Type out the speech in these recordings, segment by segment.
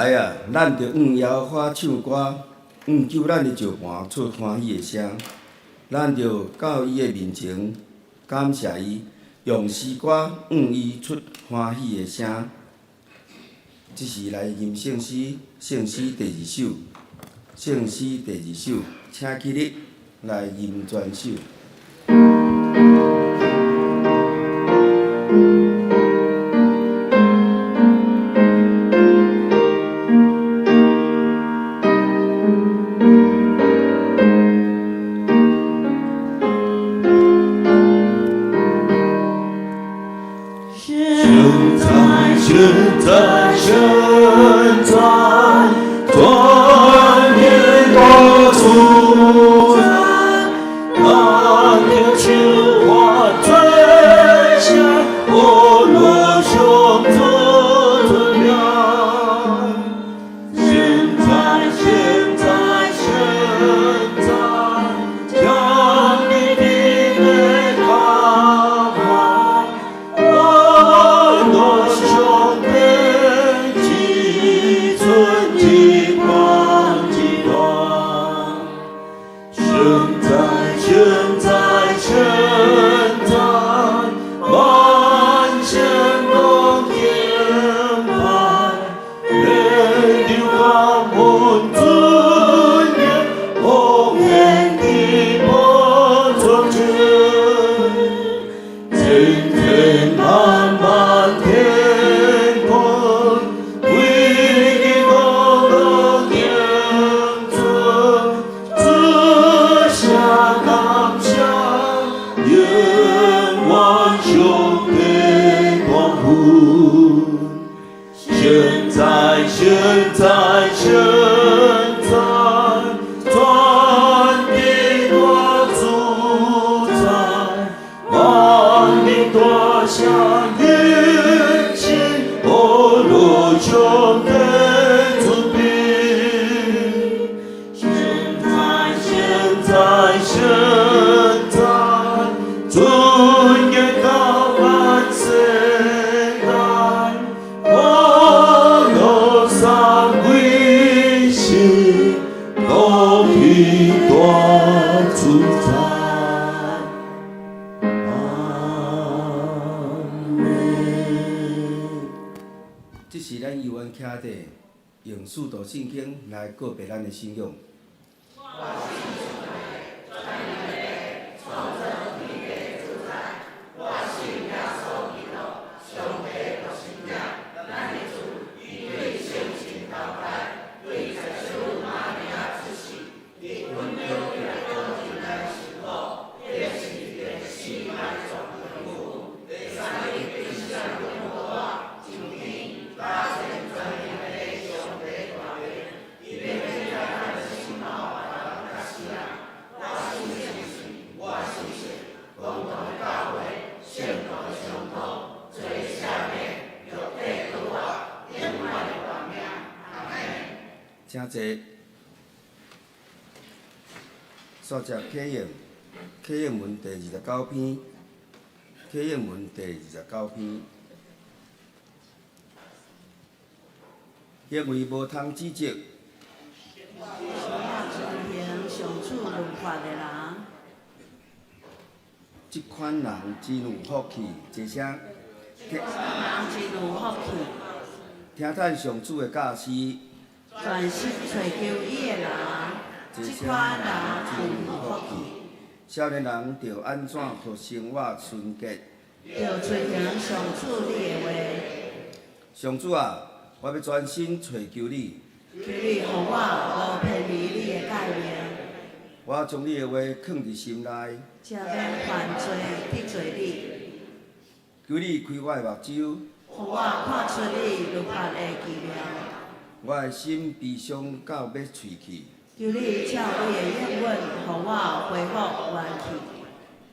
來啊，咱著向耶和華唱歌，向救咱的石磐出歡喜的聲。咱著到伊的面前感謝伊，用詩歌向伊出歡喜的聲。這是來吟聖詩，聖詩第二首，聖詩第二首，請起立來吟全首。現在，現在，現在，全能大主宰，咱著唱歌做聲，呵樂上主尊名。現在，現在，現在，將你的慷慨，歡樂上帝一寸一關一段。現在，現在，現在，萬聖攏敬拜，天上感恩尊榮，奉獻佇寶座前。千千萬萬天軍，為你高高敬尊，主聲感謝，永遠上帝大恩。現在，現在，現在，全地大主宰，萬民大聲迎接，呵樂上帝尊榮。現在，現在，現在，尊嚴到萬世代，歡樂三位神，獨一大主宰。阿們。這是咱猶原徛佇用使徒信經來告白咱的信仰。請坐。煞接啟應，啟應文第29篇，啟應文第29篇。行為無通指責，遵行上主律法的人，這款人真有福氣。齊聲。這款人真有福氣。聽趁上主的教示。專心揣求伊的人，這款人真有福氣。少年人著按怎予生活純潔？著遵行上主你的話。上主啊，我欲專心揣求你。求你予我無偏離你的誡命。我將你的話囥佇心內。才免犯罪得罪你。求你開我的目睭。予我看出你律法的奇妙。我的心悲傷到欲碎去。求你照你的應允，予我恢復元氣。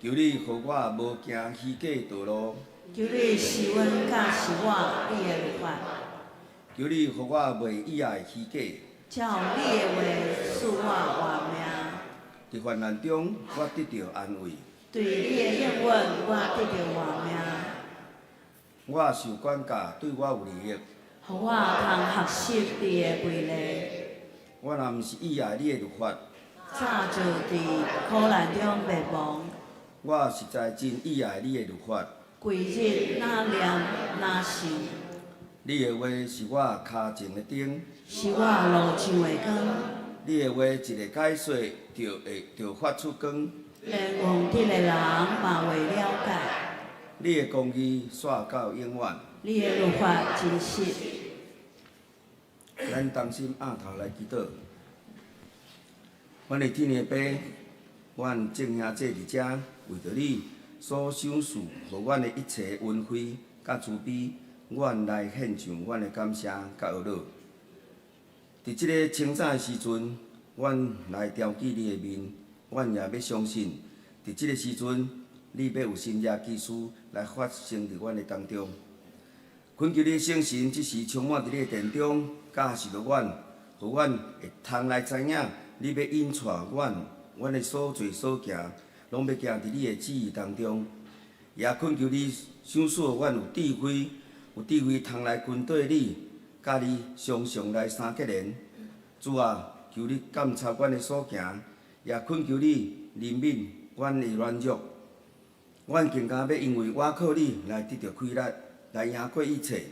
求你予我無行虛假道路。求你施恩教示我你的律法。求你予我袂倚愛虛假。照你的話賜我活命。佇患難中，我得著安慰。對你的應允，我得著活命。我受管教，對我有利益。予予我通學習你的違例。我若毋是意愛你的律法，早就佇苦難中滅亡。我實在真意愛你的律法。規日若念若想。你的話是我跤前的燈，是我路上的光。你的話一个解說，就會就發出光。連戇直的人嘛會了解。你的公義煞到永遠。你的律法真實。咱同心徼頭來祈禱。阮的天父爸，阮眾兄弟佇遮為著你所賞賜予阮的一切恩惠佮慈悲，阮來獻上阮的感謝佮呵咾。佇這个清早的時陣，阮來牢記你的面，阮也欲相信，佇這个時陣，你欲有神蹟奇事來發生佇阮的當中。懇求你的聖神這時充滿佇你的殿中，教示著阮，予阮會通來知影，你欲引帶阮，阮的所做所行，攏欲行佇你的旨意當中。也懇求你賞賜予阮有智慧，有智慧通來跟綴你，佮你常常來相結連。主啊，求你監察阮的所行，也懇求你憐憫阮的軟弱。阮更加欲因為倚靠你來得著氣力，來贏過一切。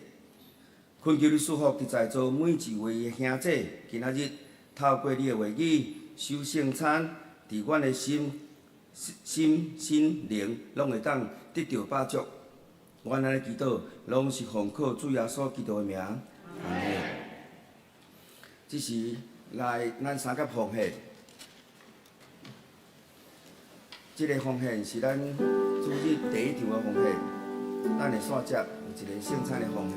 懇求你賜福佇在座每一位的兄弟，今仔日透過你的話語，守聖餐，佇阮的心、心、身、靈，攏會當得著飽足。阮按呢祈禱，攏是奉靠主耶穌基督的名。阿們。這時來，咱三甲奉獻。這个奉獻是咱主日第一場的奉獻，咱會煞接有一个聖餐的奉獻。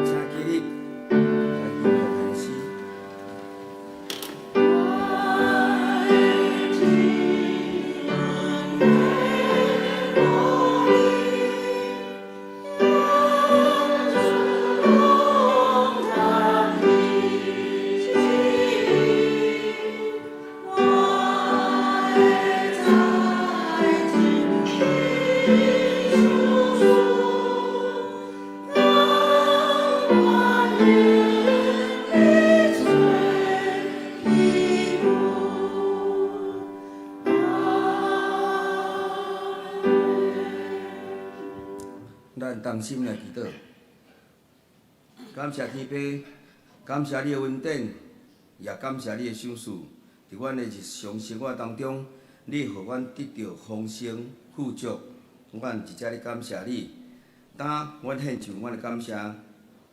請起立，來吟奉獻詩。咱同心來祈禱，感謝天父，感謝你的恩典，也感謝你的賞賜。佇阮的日常生活當中，你予阮得著豐盛富足，阮佇遮咧感謝你。當阮獻上阮的感謝，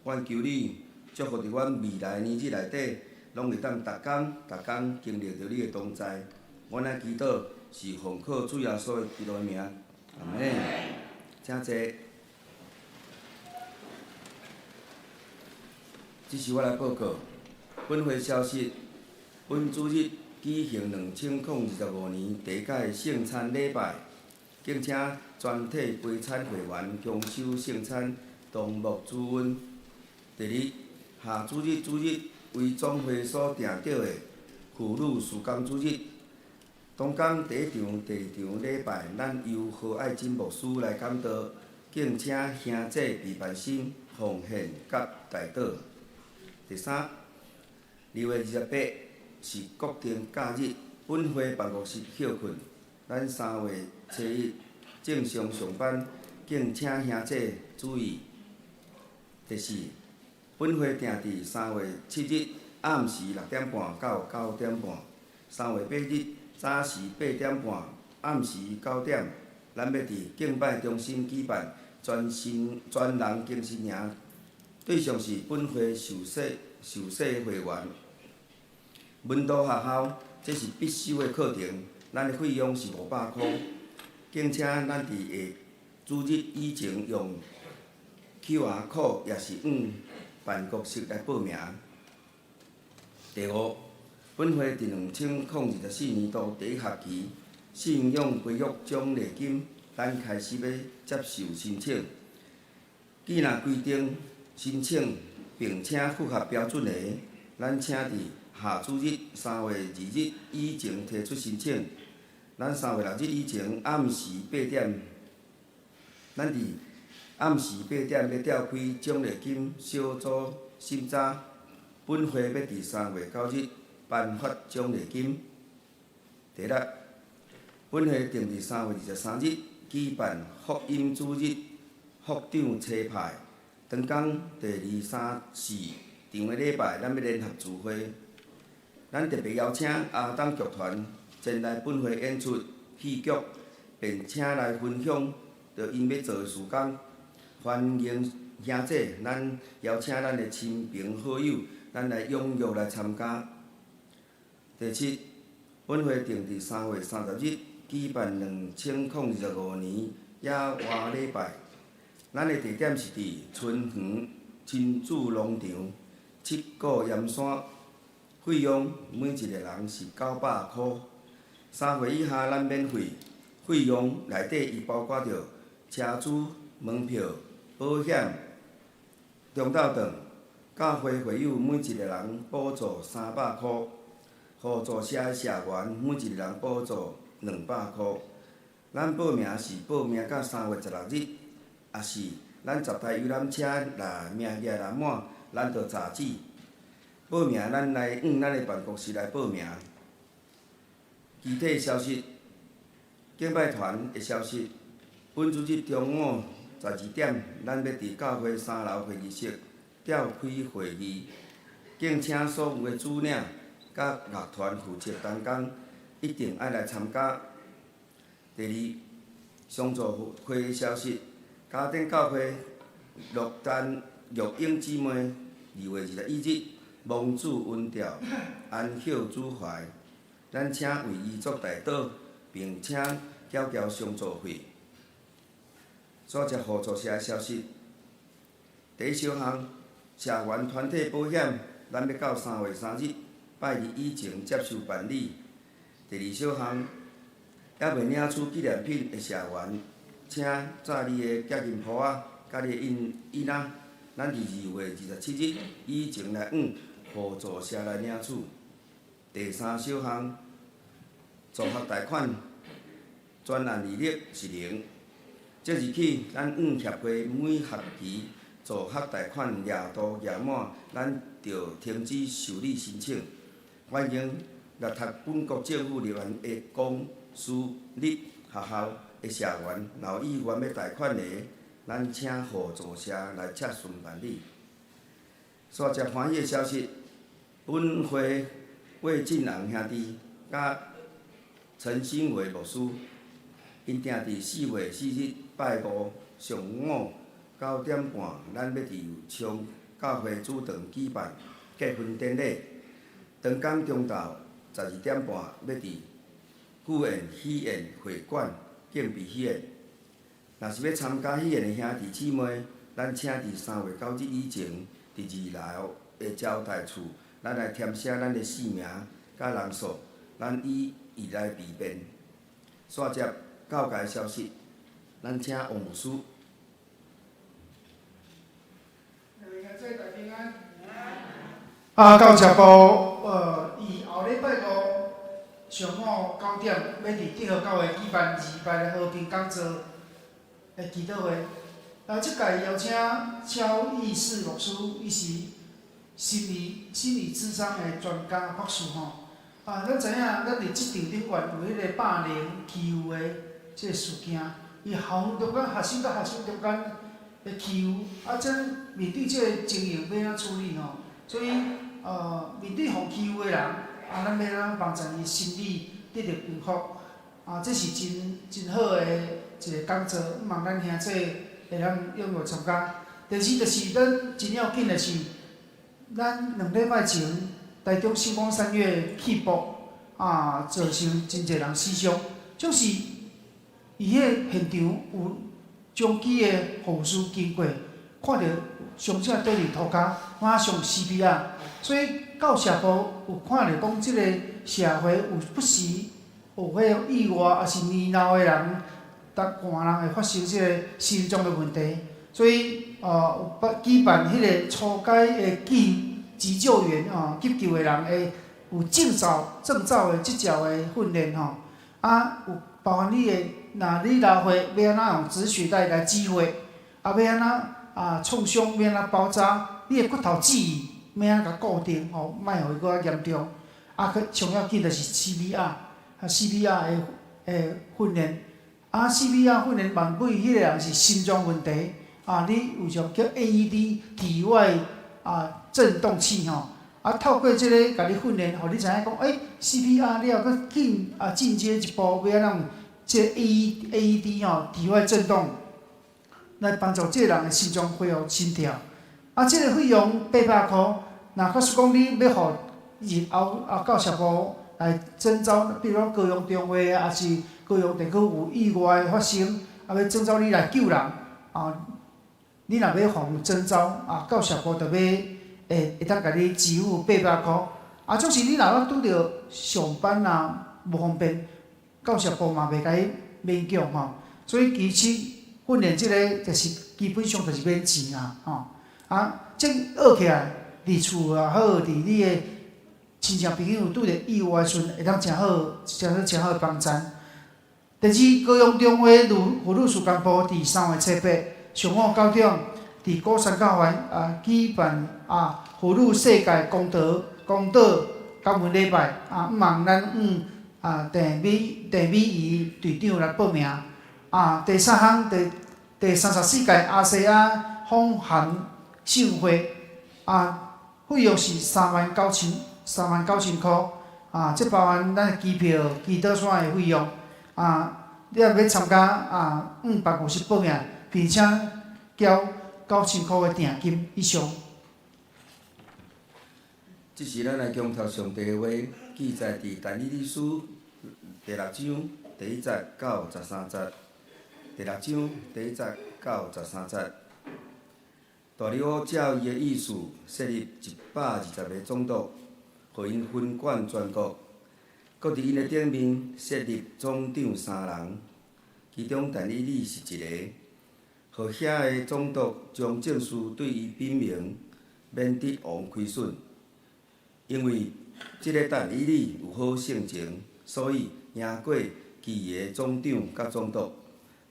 阮求你祝福佇阮未來年日內底，攏會當逐工逐工經歷著你的同在。阮來祈禱是奉靠主耶穌的基督的名，阿們。請坐。這是我來報告本會消息。本主日舉行2025年第一屆聖餐禮拜，敬請全體陪餐會員共守聖餐，同牧主恩。第二，下主日主日為總會所訂著的婦女事工主日，當天第一場、第二場禮拜，咱由何愛珍牧師來講道，敬請兄弟備辦心奉獻佮代禱。第三，2月28是國定假日，本會辦公室歇睏。咱3月7日正常上班，敬請兄弟注意。第四，本會定佇3月7日暗時6點半到9點半；3月8日早時8點半，暗時9點，咱欲佇敬拜中心舉辦全新全人更新營，對象是本會受洗會員。門徒學校，這是必修的課程，咱的費用是500箍。敬請咱佇下主日以前用 QR code，抑是往辦公室來報名。第五，本會佇2024年度第一學期信仰培育獎勵金，咱開始欲接受申請。既若規定申請並且符合標準的，咱請佇下主日3月2日以前提出申請。咱3月6日以前暗時八點，咱佇暗時八點欲召開獎勵金小組審查。本會欲佇3月9日頒發獎勵金。第六，本會定佇3月23日舉辦福音主日福長差派。當天第二、三、四場的禮拜，咱欲聯合聚會。咱特別邀請亞當劇團前來本會演出戲劇，並且來分享著𪜶欲做的事工。歡迎兄姐，咱邀請咱的親朋好友，咱來踴躍來參加。第七，本會定佇3月30日舉辦2025年野外禮拜，咱的地點是佇春園親子農場七股鹽山，費用每一个人是900箍。3歲以下咱免費，費用內底伊包括著車資、門票、保險、中晝頓。教會會友每一个人補助300箍，互助社的社員每一个人補助200箍。咱報名是報名到3月16日，抑是咱10台遊覽車若名額若滿，咱就截止。報名咱來往咱的辦公室來報名。具體消息，敬拜團的消息，本主日中午12點，咱欲佇教會三樓會議室召開會議，敬請所有的主領佮樂團負責同工一定愛來參加。第二，相助會的消息，嘉典教會陸丹玉英姊妹2月21日蒙主恩召，安歇主懷，咱請為伊做代禱，並且繳交相助費。煞接互助社的消息，第一小項，社員團體保險，咱欲到3月3日拜二以前接受辦理。第二小項，猶未領取紀念品的社員，請紮你的寄銀簿仔，佮你的印印仔，咱佇2月27日以前來往互助社來領取。第三小項，助學貸款專案利率是零。即日起，咱往協會每學期助學貸款額度額滿，咱就停止受理申請。歡迎入讀本國政府立案的公、私立學校的社員，若有意願欲貸款的，咱請互助社來洽詢辦理。煞接歡喜的消息，本會魏進昂兄弟佮陳新偉牧師，𪜶定佇4月4日拜五上午9點半，咱欲佇右昌教會主堂舉辦結婚典禮。當天中晝12點半，欲佇富苑喜宴會館敬備喜宴。若是欲參加喜宴的兄弟姊妹，咱請佇3月9日以前，佇二樓的招待處，咱來填寫咱的姓名佮人數，咱以伊來備便。煞接教界消息，咱請王牧師。平安。啊，教社部，伊後禮拜五上午9點，欲佇德和教會舉辦二拜的和平講座的祈禱會。啊，這屆邀請蕭義士牧師，伊是心理諮商的專家博士吼。啊，咱知影，咱佇職場頂懸有彼個霸凌欺負的這個事件，伊校園中間學生佮學生中間的欺負，啊，這面對這個情形欲按怎處理吼？所以，面對予欺負的人，啊，咱欲按怎幫助伊心理得著恢復？啊，這是真真好的一个講座，望咱兄弟會當踴躍參加。第二就是咱真要緊的是，咱2禮拜前台中新光三越氣爆，啊，造成真濟人死傷，就是伊彼個現場有長期的護士經過，看著傷者倒佇塗跤，馬上 CPR，所以教社部有看著講，這個社會有不時有彼個意外，抑是年老的人，逐寒人會發生這个心臟的問題，所以有舉辦彼个初階的急急救員吼，急救的人會有證照、證照的執照的訓練吼，啊有包含你的，若你流血欲按怎用止血帶來止血，啊欲按怎啊創傷欲按怎包紮，你的骨頭折欲按怎共固定吼，莫予伊閣較嚴重。啊，閣上要緊就是 CPR，啊 CPR 的訓練，啊 CPR 訓練萬尾彼个人是心臟問題，啊你有種叫 AED 體外啊震動器吼，啊透過這个共你訓練，予你知影講，CPR 了閣進啊進階一步，欲按怎用這個 AED 吼體外震動來幫助這個人的心臟恢復心跳。啊，這个費用800箍，若假使講你欲予日後啊教社部來徵召，比如講高雄中會，抑是高雄地區有意外發生，啊欲徵召你來救人，啊，你若欲予徵召，啊教社部就欲會當共你支付八百箍。啊，總是你若拄著上班啊無方便，教社部嘛袂共你勉強吼。所以其實訓練這个就是基本上就是免錢啊，吼。啊，這學起來，佇厝也好，佇你的親戚朋友拄著意外時陣，會當誠好、誠好、誠好幫贊。第二，高雄中會婦女事工部佇3月初8上午9點，佇鼓山教會啊舉辦啊婦女世界公道公道感恩禮拜啊，望咱啊鄭美儀隊長來報名。啊，第三項第34屆亞細亞訪韓盛會啊，費用是39,000箍啊，這包含咱的機票、祈禱線的費用啊。你若欲參加啊，向辦公室報名，並且繳9000箍的訂金以上。這時咱來恭讀上帝的話，記載佇但以理書第六章第一節到13節。第六章第一節到13節。大利烏照伊的意思設立120个總督，予𪜶分管全國。閣佇𪜶的頂面設立總長三人，其中但以理是一個。予遐个總督將政事對伊稟明，免得王虧損。因為這个但以理有好性情，所以贏過其餘的總長佮總督。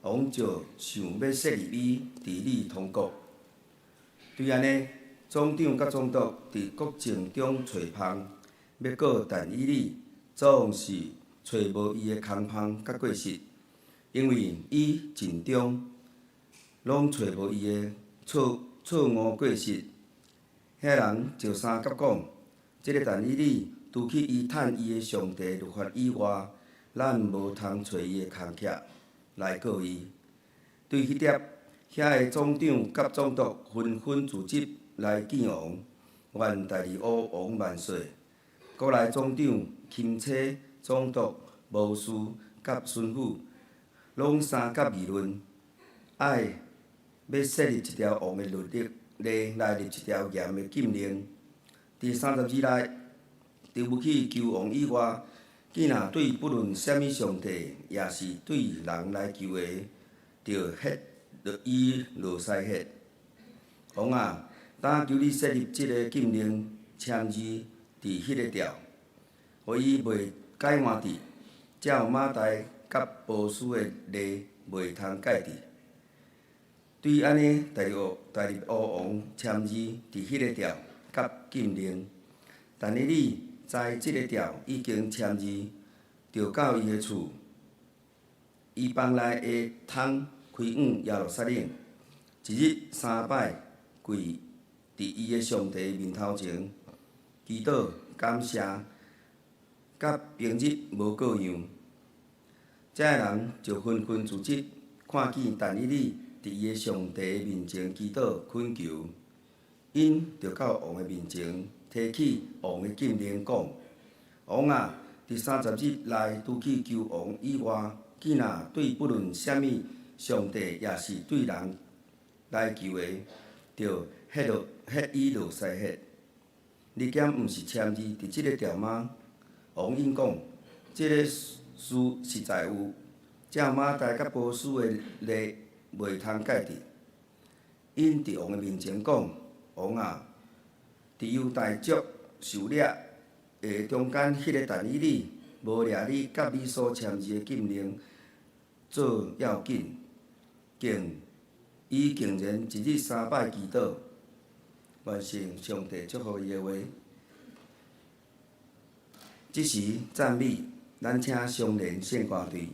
王就想欲設立伊治理統國。對按呢，總長佮總督佇國政中揣縫，欲告但以理，總是揣無伊的空縫佮過失，因為伊盡忠，攏揣無伊的錯誤過失。遐人就相佮講，這个但以理，除去伊趁伊的上帝律法以外，咱無通揣伊的空隙來告伊。對彼粒，遐个總長佮總督紛紛組織來見王，願大利烏王萬歲。閣來總長、欽差、總督、謀士佮巡撫，攏相佮議論，愛欲設立一條王的律例來立一條嚴的禁令。佇30日內，除無去求王以外，見若對不論啥物上帝，抑是對人來求的，就血伊落西血。王啊，當求你設立這个禁令，簽字佇彼个條，予伊袂改換佇，照瑪代佮波斯的例袂通改佇。對按呢，大利烏王簽字佇彼个條佮禁令，但以理知這个條已經簽字，就到伊的厝，伊房內的窗開往耶路撒冷，一日三擺跪佇伊的上帝面頭前，求祈禱感謝，佮平日無各樣。遮的人就紛紛組織，看見但以理佇伊的上帝面前祈禱懇求，𪜶就到王的面前，提起王的禁令講：王啊，佇30日內，除去求王以外，囝若對不論啥物上帝，抑是對人來求的，就彼伊落西血。你敢毋是簽字佇這个條嗎？王應講：這个事實在有，照瑪代佮波斯的例袂通改佇。𪜶佇王的面前講：王啊，佇猶大族受掠的中間，彼个但以理，無掠你佮你所簽字的禁令做要緊，伊竟然一日三擺祈禱。願神上帝祝福伊的話。這時讚美，咱請雙連聖歌隊。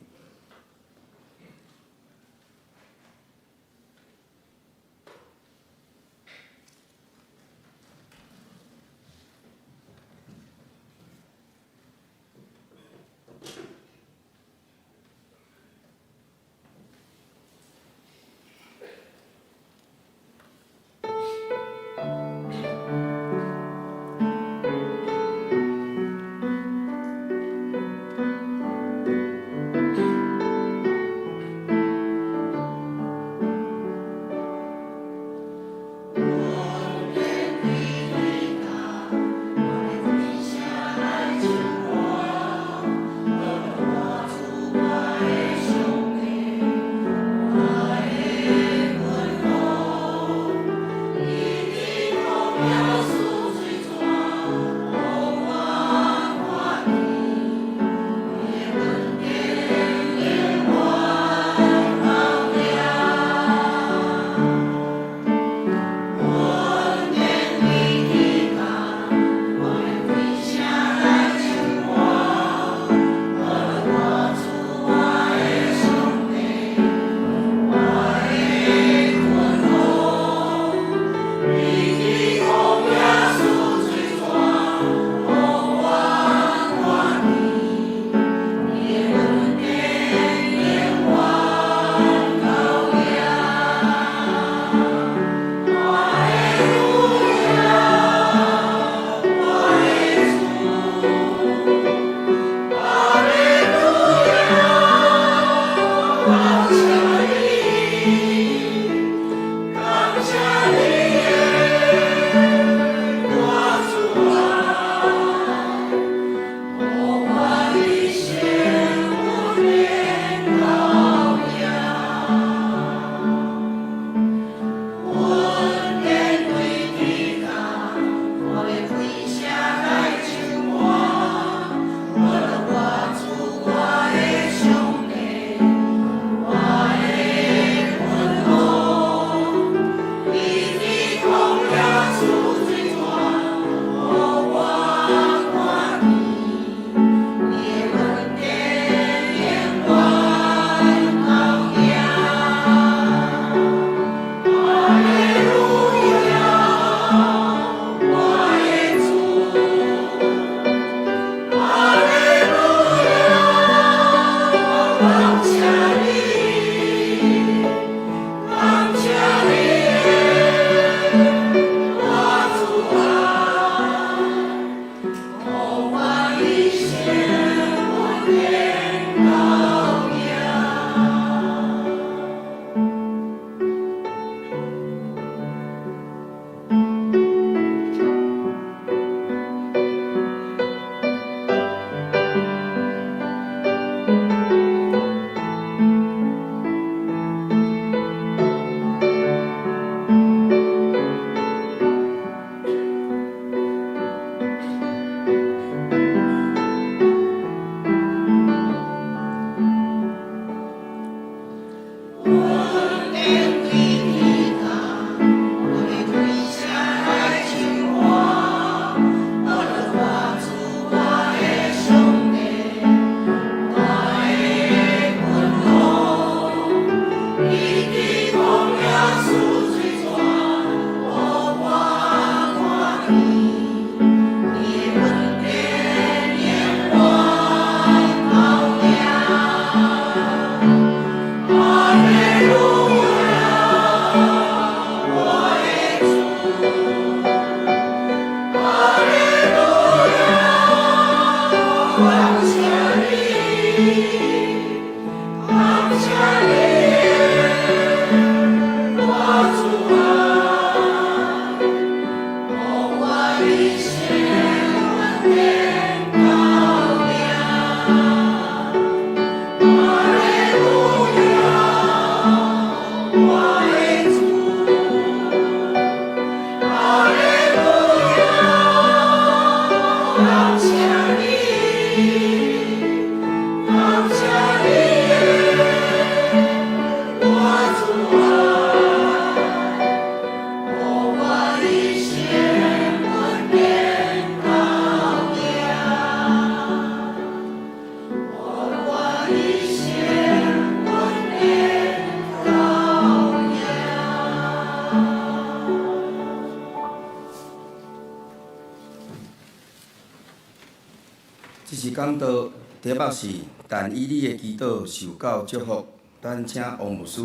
是講道，題目是“但以理的祈禱受到祝福”。咱請王牧師。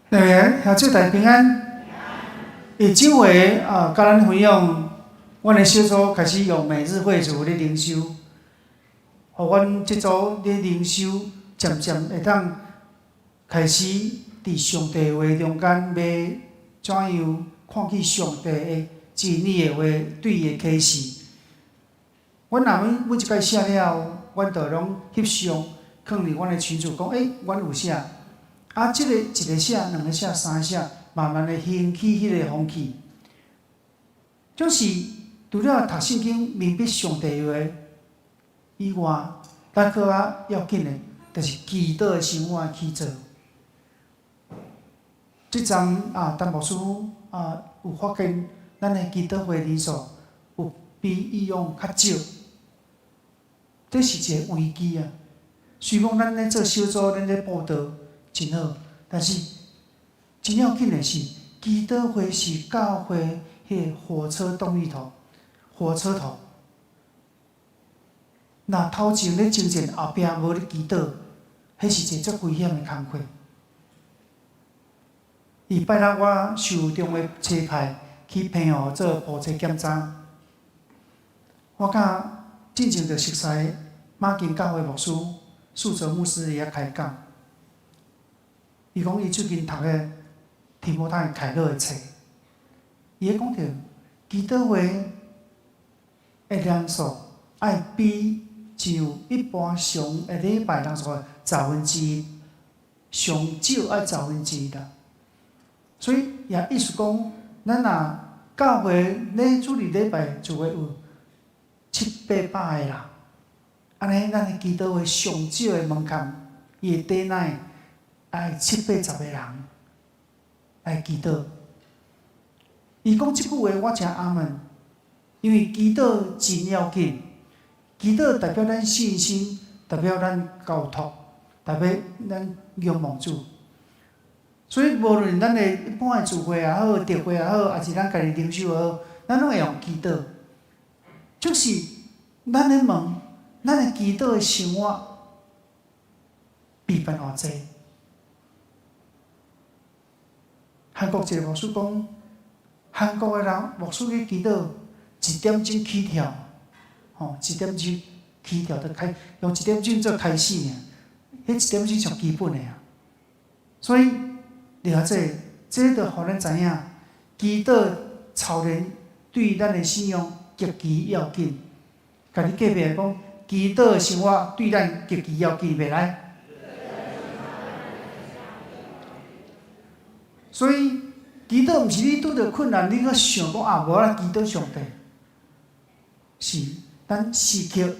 兩位兄姊妹平安。下周回啊，佮咱分享，阮的小組開始用每日會主咧靈修，予阮這組咧靈修，漸漸會當開始佇上帝話中間，欲怎樣看見上帝的真理的話對伊的啟示。阮若每每一擺寫了後，阮就攏翕相，囥佇阮的群組講，欸，阮有寫。啊，這个一个寫，兩個寫，三個寫，慢慢的興起彼個風氣。總是除了讀聖經、明白上帝話以外，咱閣較要緊的，就是祈禱的生活去做。這陣啊，陳牧師啊，有發現咱的祈禱會人數有比以往較少，這是一個危機啊！雖講咱咧做小組，咱咧佈道真好，但是真要緊的是，祈禱會是教會彼個火車動力頭，火車頭。若頭前咧前進，後壁無咧祈禱，彼是一個足危險的工課。禮拜六我受中會差派去澎湖做步測檢查，我佮進前就熟似馬金教會牧師素澤牧師佇遐開講。伊講伊最近讀的提摩太凱勒的冊，伊咧講著祈禱會的人數愛比上一般常的禮拜人數的十分之一，上少愛十分之一啦。所以也意思講，咱若教會咧主日禮拜就會有七八百个人，按呢咱的祈禱會上少的門檻，伊的底內愛七八十个人來祈禱。伊講這句話，我誠阿門，因為祈禱真要緊，祈禱代表咱信心，代表咱交託，代表咱仰望主。所以，無論咱的一般的聚會也好，特會也好，抑是咱家己靈修也好，咱攏會用祈禱。就是咱咧問，咱的祈禱的生活備辦偌濟？韓國一個牧師講，韓國的人牧師去祈禱，一點鐘起跳，吼，一點鐘起跳就開，用一點鐘做開始爾，彼一點鐘上基本的啊。所以，了解，這就予咱知影，祈禱操練對咱的信仰極其要緊。共你隔壁講，祈禱的生活對咱極其要緊，袂來。所以，祈禱毋是你拄著困難，你閣想講啊，無來祈禱上帝，是咱時刻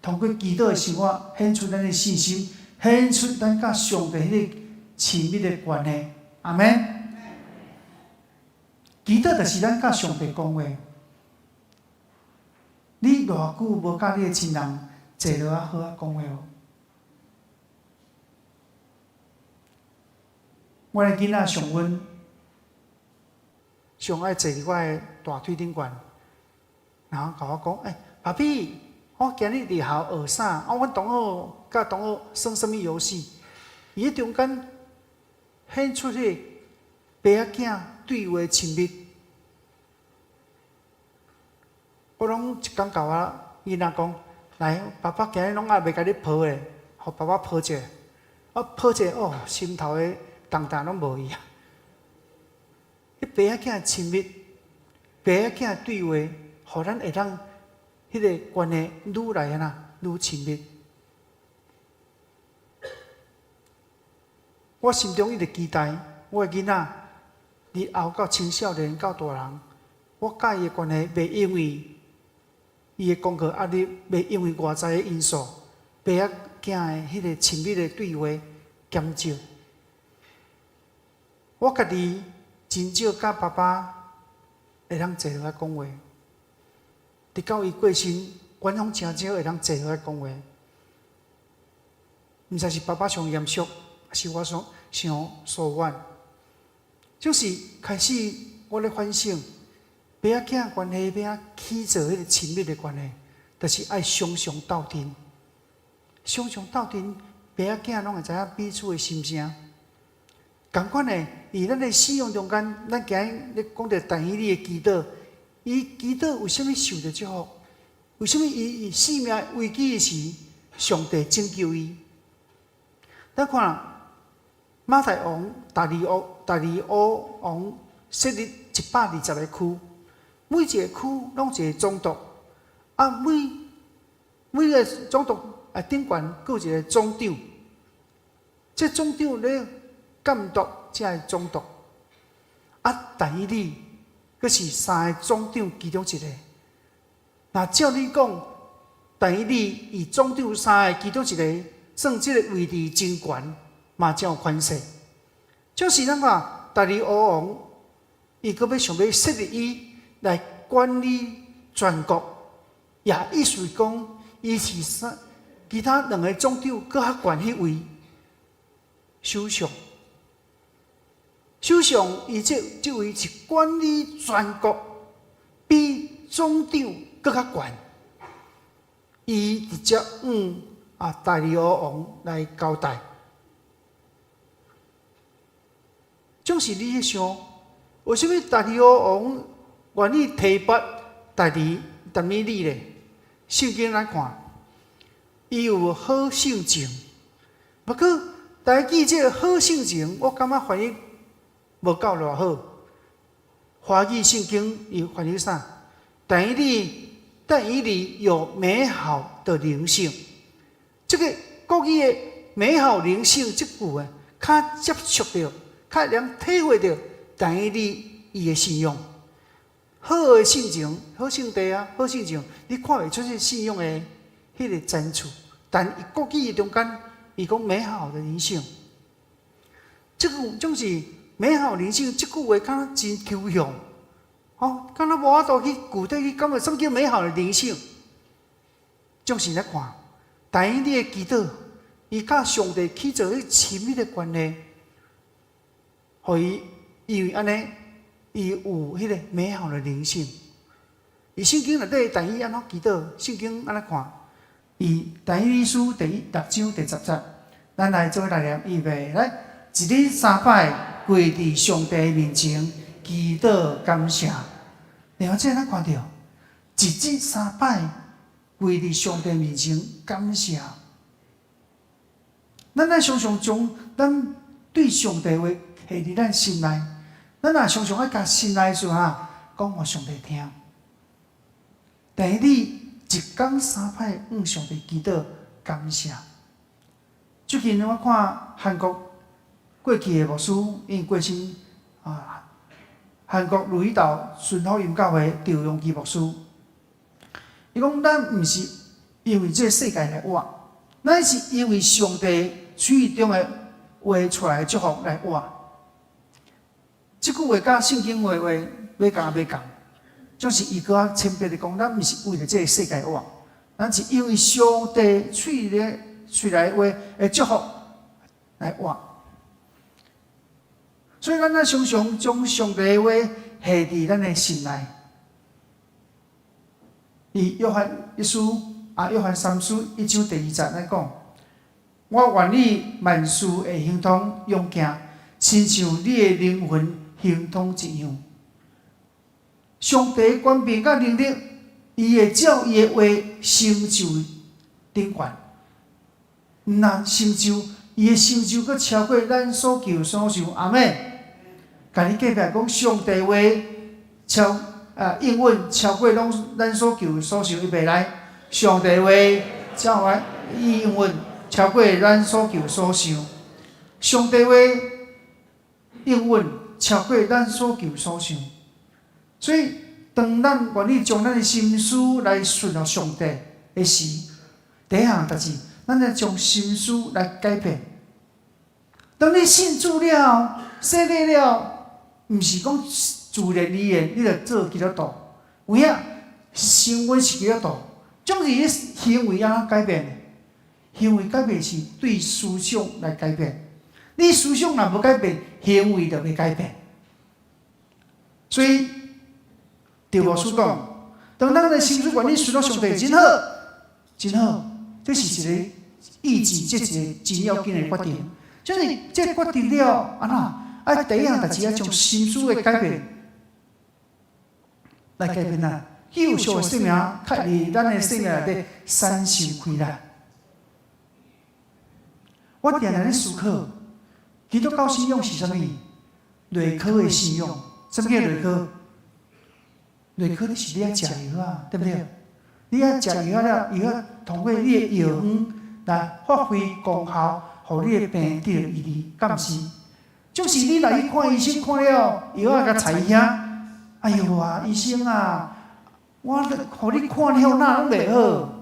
通過祈禱的生活，顯出咱的信心，顯出咱佮上帝彼個親密的關係。阿們。祈禱就是咱佮上帝講話。你偌久無佮你的親人坐落來好好講話無？阮的囡仔上溫，上愛坐佇我的大腿頂懸，然後共我講：“欸，爸比，我今日佇學校學啥？啊，阮同學佮同學耍啥物遊戲？”伊佇中間顯出彼個爸仔囝對話親密。我攏一工共我囡仔講：“來，爸爸今日攏猶未共你抱的，予爸爸抱者。”啊，抱者哦，心頭的重擔攏無去啊！彼爸仔囝親密，爸仔囝對話，予咱會當彼個關係愈來按怎愈親密。我心中一直期待，我的囡仔日後到青少年到大人，我佮伊的關係袂因為伊的功課壓力，袂因為外在的因素，爸仔囝的彼個親密的對話減少。我家己真少佮爸爸會當坐落來講話。直到伊過身，阮攏誠少會當坐落來講話。毋知是爸爸傷嚴肅，抑是我傷傷疏遠。就是開始我咧反省，爸仔囝關係欲按怎起做彼個親密的關係，就是愛常常鬥陣，常常鬥陣，爸仔囝攏會知影彼此的心聲。仝款的，佇咱的信仰中間，咱今日咧講著但以理的祈禱，伊祈禱為啥物受著祝福？為啥物伊性命危機的時，上帝拯救伊？咱看瑪代王大利烏王設立120個區，每一個區攏一個總督，啊每個總督啊頂懸閣有一個總長，這總長咧監督這个總督，啊但以理閣是三个總長其中一個。若照理講，但以理伊總長三个其中一個，算這个位置真懸，嘛真有權勢。就是咱看大利烏王，伊閣欲想欲設立伊來管理全國，也意思講，伊是三其他兩个總長閣較懸彼位首相。首相伊這位是管理全國，比總長閣較懸。伊直接向大利烏王來交代。總是你去想，為啥物大利烏王願意提拔但以理咧？聖經來看，伊有好性情。不過，台語這个好性情，我感覺翻譯無夠偌好。華語聖經伊翻譯啥？但以理有美好的靈性。這個國語的美好靈性這句話，較接觸著，較能體會著但以理伊的信仰。好的性情，好性地啊，好性情，你看袂出這信仰的彼个層次。但伊國語中間，伊講美好的靈性，這個總是美好靈性，這句話敢若真抽象，哦，敢若無法度去具體去感覺啥物叫美好的靈性。總是來看，但以理的祈禱，伊佮上帝起做彼親密的關係，予伊因為按呢，伊有彼个美好的靈性。伊聖經內底，但以理按怎祈禱？聖經按怎看？伊但以理書第六章第10節，咱來做來念，預備來，一日三擺跪佇上帝面前祈禱感謝。另外，這咱看著，一日三擺跪佇上帝面前感謝。咱愛常常將咱對上帝話下佇咱心內，咱若常常愛共心內事啊講予上帝聽。但以理一工三擺向上帝祈禱感謝。最近我看韓國過去的牧師，因過身啊，韓國汝矣島順福音教會趙鏞基牧師，伊講咱毋是因為這个世界來活，咱是因為上帝喙中的話出來的祝福來活。這句話佮聖經話欲仝欲仝，就是伊閣較淺白的講，咱毋是為著這个世界活，咱是因為上帝喙咧出來的話的祝福來活。所以，咱愛常常將上帝的話下佇咱的心內。佇約翰一書啊，約翰三書一章第2節來講：我願你萬事會亨通勇健，親像你的靈魂亨通一樣。上帝權柄佮能力，伊會照伊的話成就頂懸。毋但成就，伊的成就閣超過咱所求所想。阿們。共你隔壁講，上帝話應允超過攏咱所求所想，預備來，上帝話超過應允超過咱所求所想，上帝話應允超過咱所求所想。所以，當咱願意將咱的心思來順服上帝的時，第一項代誌，咱愛將心思來改變。當你信主了後，洗禮了後，毋是講自然而然你就做基督徒。有影，生活是基督徒，總是你行為按怎改變？行為改變是對思想來改變。你思想若無改變，行為就袂改變。所以，趙牧師講，當咱的心思願意隨從上帝，真好，真好，這是一個意志，這是一個真要緊的決定。就是這個決定了，按怎？啊，第一項代誌愛將心思的改變來改變咱，救贖的生命，較佇咱的生命內底產生開來。我定定咧思考，基督教信仰是啥物？內科的信仰，啥物叫內科？內科你是你愛食藥啊，對毋對？你愛食藥了，藥仔通過你的藥方來發揮功效，予你的病得著醫治，敢毋是？就是你來去看醫生，看了藥仔共裁遐，哎喲啊，醫生啊，我予你看了哪攏袂好？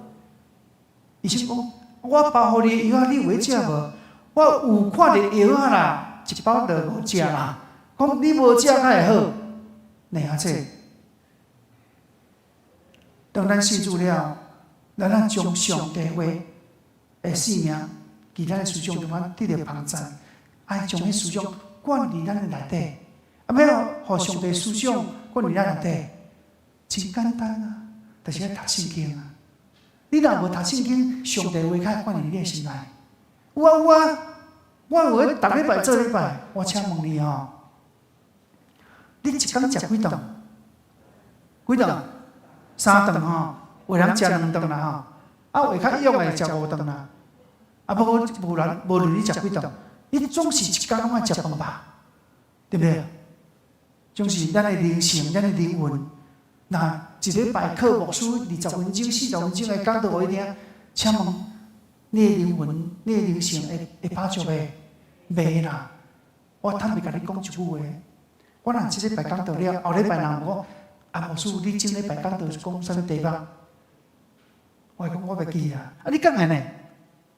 醫生講，我包予你的藥仔，你有咧食無？我有看著藥仔啦，一包就無食啦。講你無食較會好，爾這。當咱信主了，咱愛將上帝話的生命，佇咱的思想中間得著幫贊，愛將彼思想灌佇咱的內底。啊，欲予上帝思想灌佇咱內底，真簡單啊，就是愛讀聖經啊。你若無讀聖經，上帝話較會灌佇你的心內。有啊有啊，我有咧逐禮拜做禮拜，我請問你吼，你一工食幾頓？幾頓？三頓吼，有人食兩頓啦吼，啊有較勇的食五頓啦。啊，不過無人無論你食幾頓，你總是一工攏愛食飯吧？對毋對？總是咱的靈性，咱的靈魂，若一禮拜靠牧師20分鐘、40分鐘的講道予你聽，請問你的靈魂、你的靈性會飽足袂？袂啦！我坦白共你講一句話，我若這禮拜講道了，後禮拜若問我，啊牧師，你前禮拜講道是講啥物題目？我會講我袂記啊！啊，你講的呢？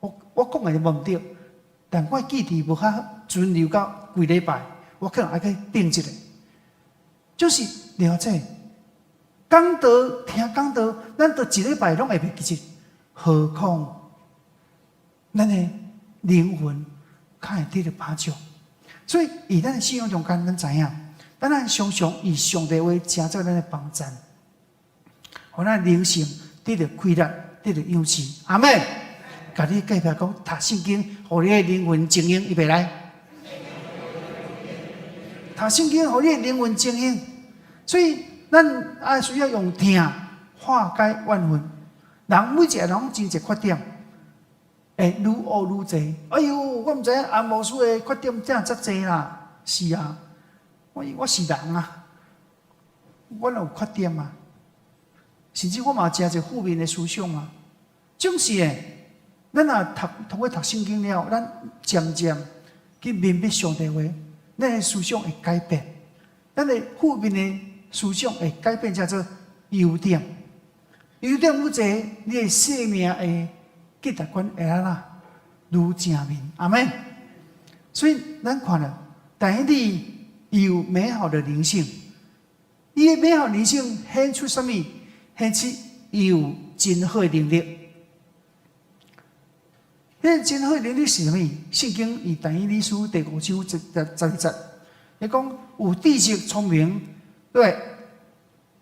我講的就無毋對，但我記憶無較存留到規禮拜，我可能愛去定一下。就是了解講道聽講道，咱都一禮拜攏會袂記得，何況咱的靈魂較會得著飽足。所以，佇咱的信仰中間，咱知影，咱愛常常以上帝話成做咱的幫贊，予咱靈性得著開力，得著養飼。阿們，共你隔壁講讀聖經，予你的靈魂精英，預備來。讀聖經，予你的靈魂精英。所以，咱愛需要用聽化解怨恨。人每一個人攏真濟缺點，會愈學愈濟。哎喲，我毋知影阿牧師的缺點這遮濟啦。是啊，我是人啊，我有缺點啊，甚至我嘛有誠濟負面的思想啊。總是的，咱若讀通過讀聖經了，咱漸漸去明白上帝話，咱的思想會改變，咱的負面的思想會改變，成做優點。優點愈濟，你的生命的價值觀會按怎愈正面。阿們。所以咱看了，但以理有美好的靈性，伊的美好靈性顯出啥物？顯出伊有真好的能力。彼個真好的能力是啥物？聖經佇但以理書第五章12節，伊講有知識聰明，對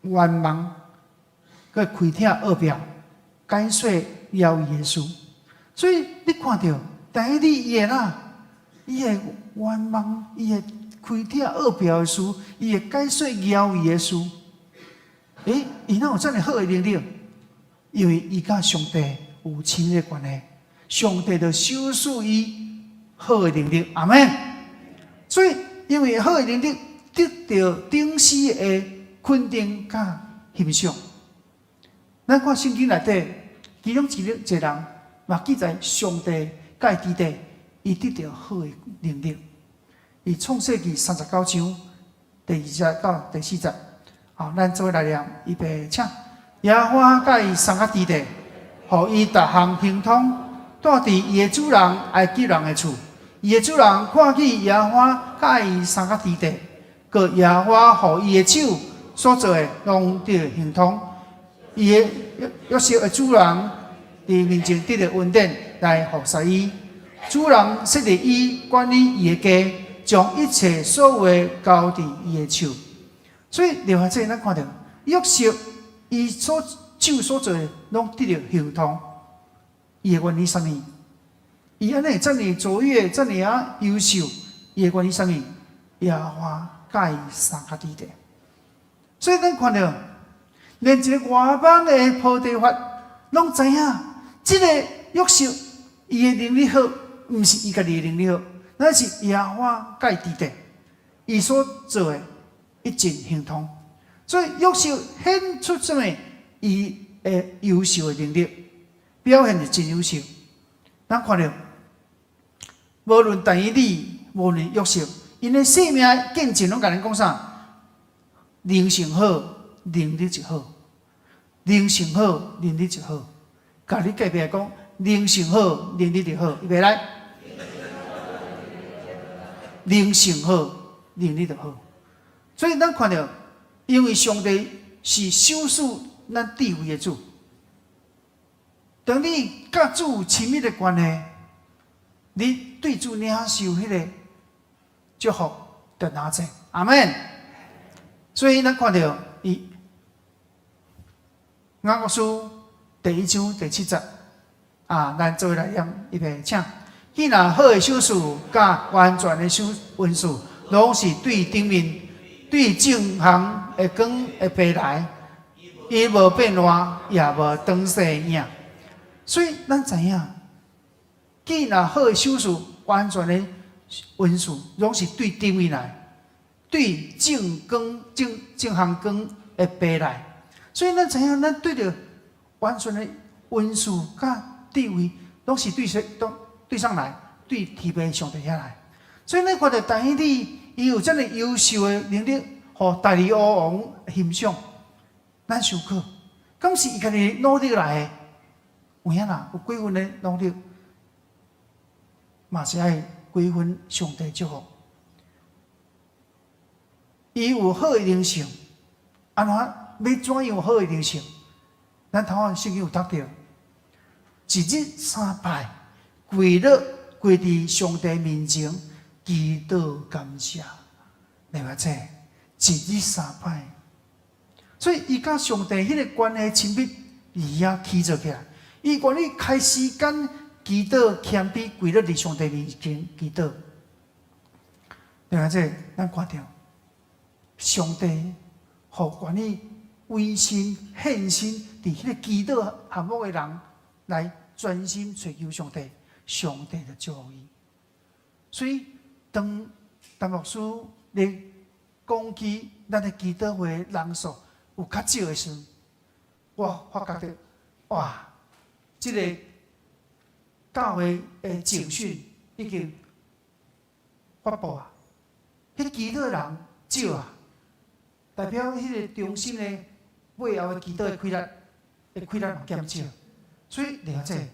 願望，閣開闢奧秘，解說了義的事。所以你看著，但以理伊會哪？伊會願望，伊會開闢奧秘的事，伊會解說了義的事。欸，伊哪有遮爾好的能力？因為伊佮上帝有親密關係，上帝就賞賜伊好的能力。阿們。所以，因為好的能力得著頂死的肯定佮欣賞。咱看聖經內底，其中一個人嘛記載上帝佮伊佇底，伊得著好的能力。佇創世記39章第2節到第4節，好，咱做伙來念，預備，請。耶和華佮伊相佮佇底，予伊逐項亨通，住佇伊的主人埃及人的厝。伊的主人看見耶和華佮伊相佮佇底，閣耶和華予伊的手所做的攏得亨通。伊的約瑟的主人佇面前得著恩典來服侍伊。主人設立伊管理伊的家，將一切所有的交佇伊的手。所以，另外這咱看著約瑟伊所手所做的，攏得著亨通。伊的原因啥物？伊按呢遮爾卓越，遮爾仔優秀，伊的原因啥物？耶和華佮伊相佮佇咧。所以咱看著，連一个外邦的波提乏攏知影，這个約瑟伊的能力好，毋是伊家己的能力好，乃是耶和華佮伊佇咧，伊所做的一盡亨通。所以約瑟顯出啥物？伊的優秀的能力，表現是真優秀。咱看著，無論但以理，無論約瑟，𪜶的生命見證攏共咱講啥？靈性好，能力就好；靈性好，能力就好。共你隔壁講，靈性好，能力就好。預備來，靈性好，能力就好。所以咱看著，因為上帝是賞賜咱智慧的主。當你佮主有親密的關係，你對主領受彼个祝福就哪濟？阿門。所以咱看著伊雅各書第一章第七節啊，咱做伙來念，預備，請。既若好的賞賜佮完全的賞恩賜，攏是對頂面、對正行的光的父來，伊無變化，也無轉勢影。所以咱知影，既若好的賞賜、完全的恩賜，攏是對頂面來，對正光、正正行光的父來。所以咱知影，咱對著完全的恩賜佮智慧，攏是對誰？都對啥來？對天父上帝遐來。所以咱看著但以理，伊有遮爾優秀的能力，予大利烏王欣賞。咱想講，敢是伊家己努力來的？有影啦，有幾分的努力，嘛是愛幾分上帝祝福。伊有好的靈性，按怎欲怎樣有好的靈性？咱頭先聖經有讀著，一日三擺跪落跪佇上帝面前祈禱感謝。你話這一日三擺，所以伊佮上帝彼个關係親密，伊也起做起來。伊願意開時間祈禱謙卑跪落佇上帝面前祈禱。你話這咱看著上帝予願意委身獻身佇彼个祈禱項目的人來專心尋求上帝，上帝就祝福伊。所以當陳牧師咧講起咱的祈禱會人數有較少的時陣，我發覺著哇，這个教會的警訊已經發布啊！彼祈禱人少啊，代表彼个中心的背後的祈禱的氣力，的氣力嘛減少，所以了解，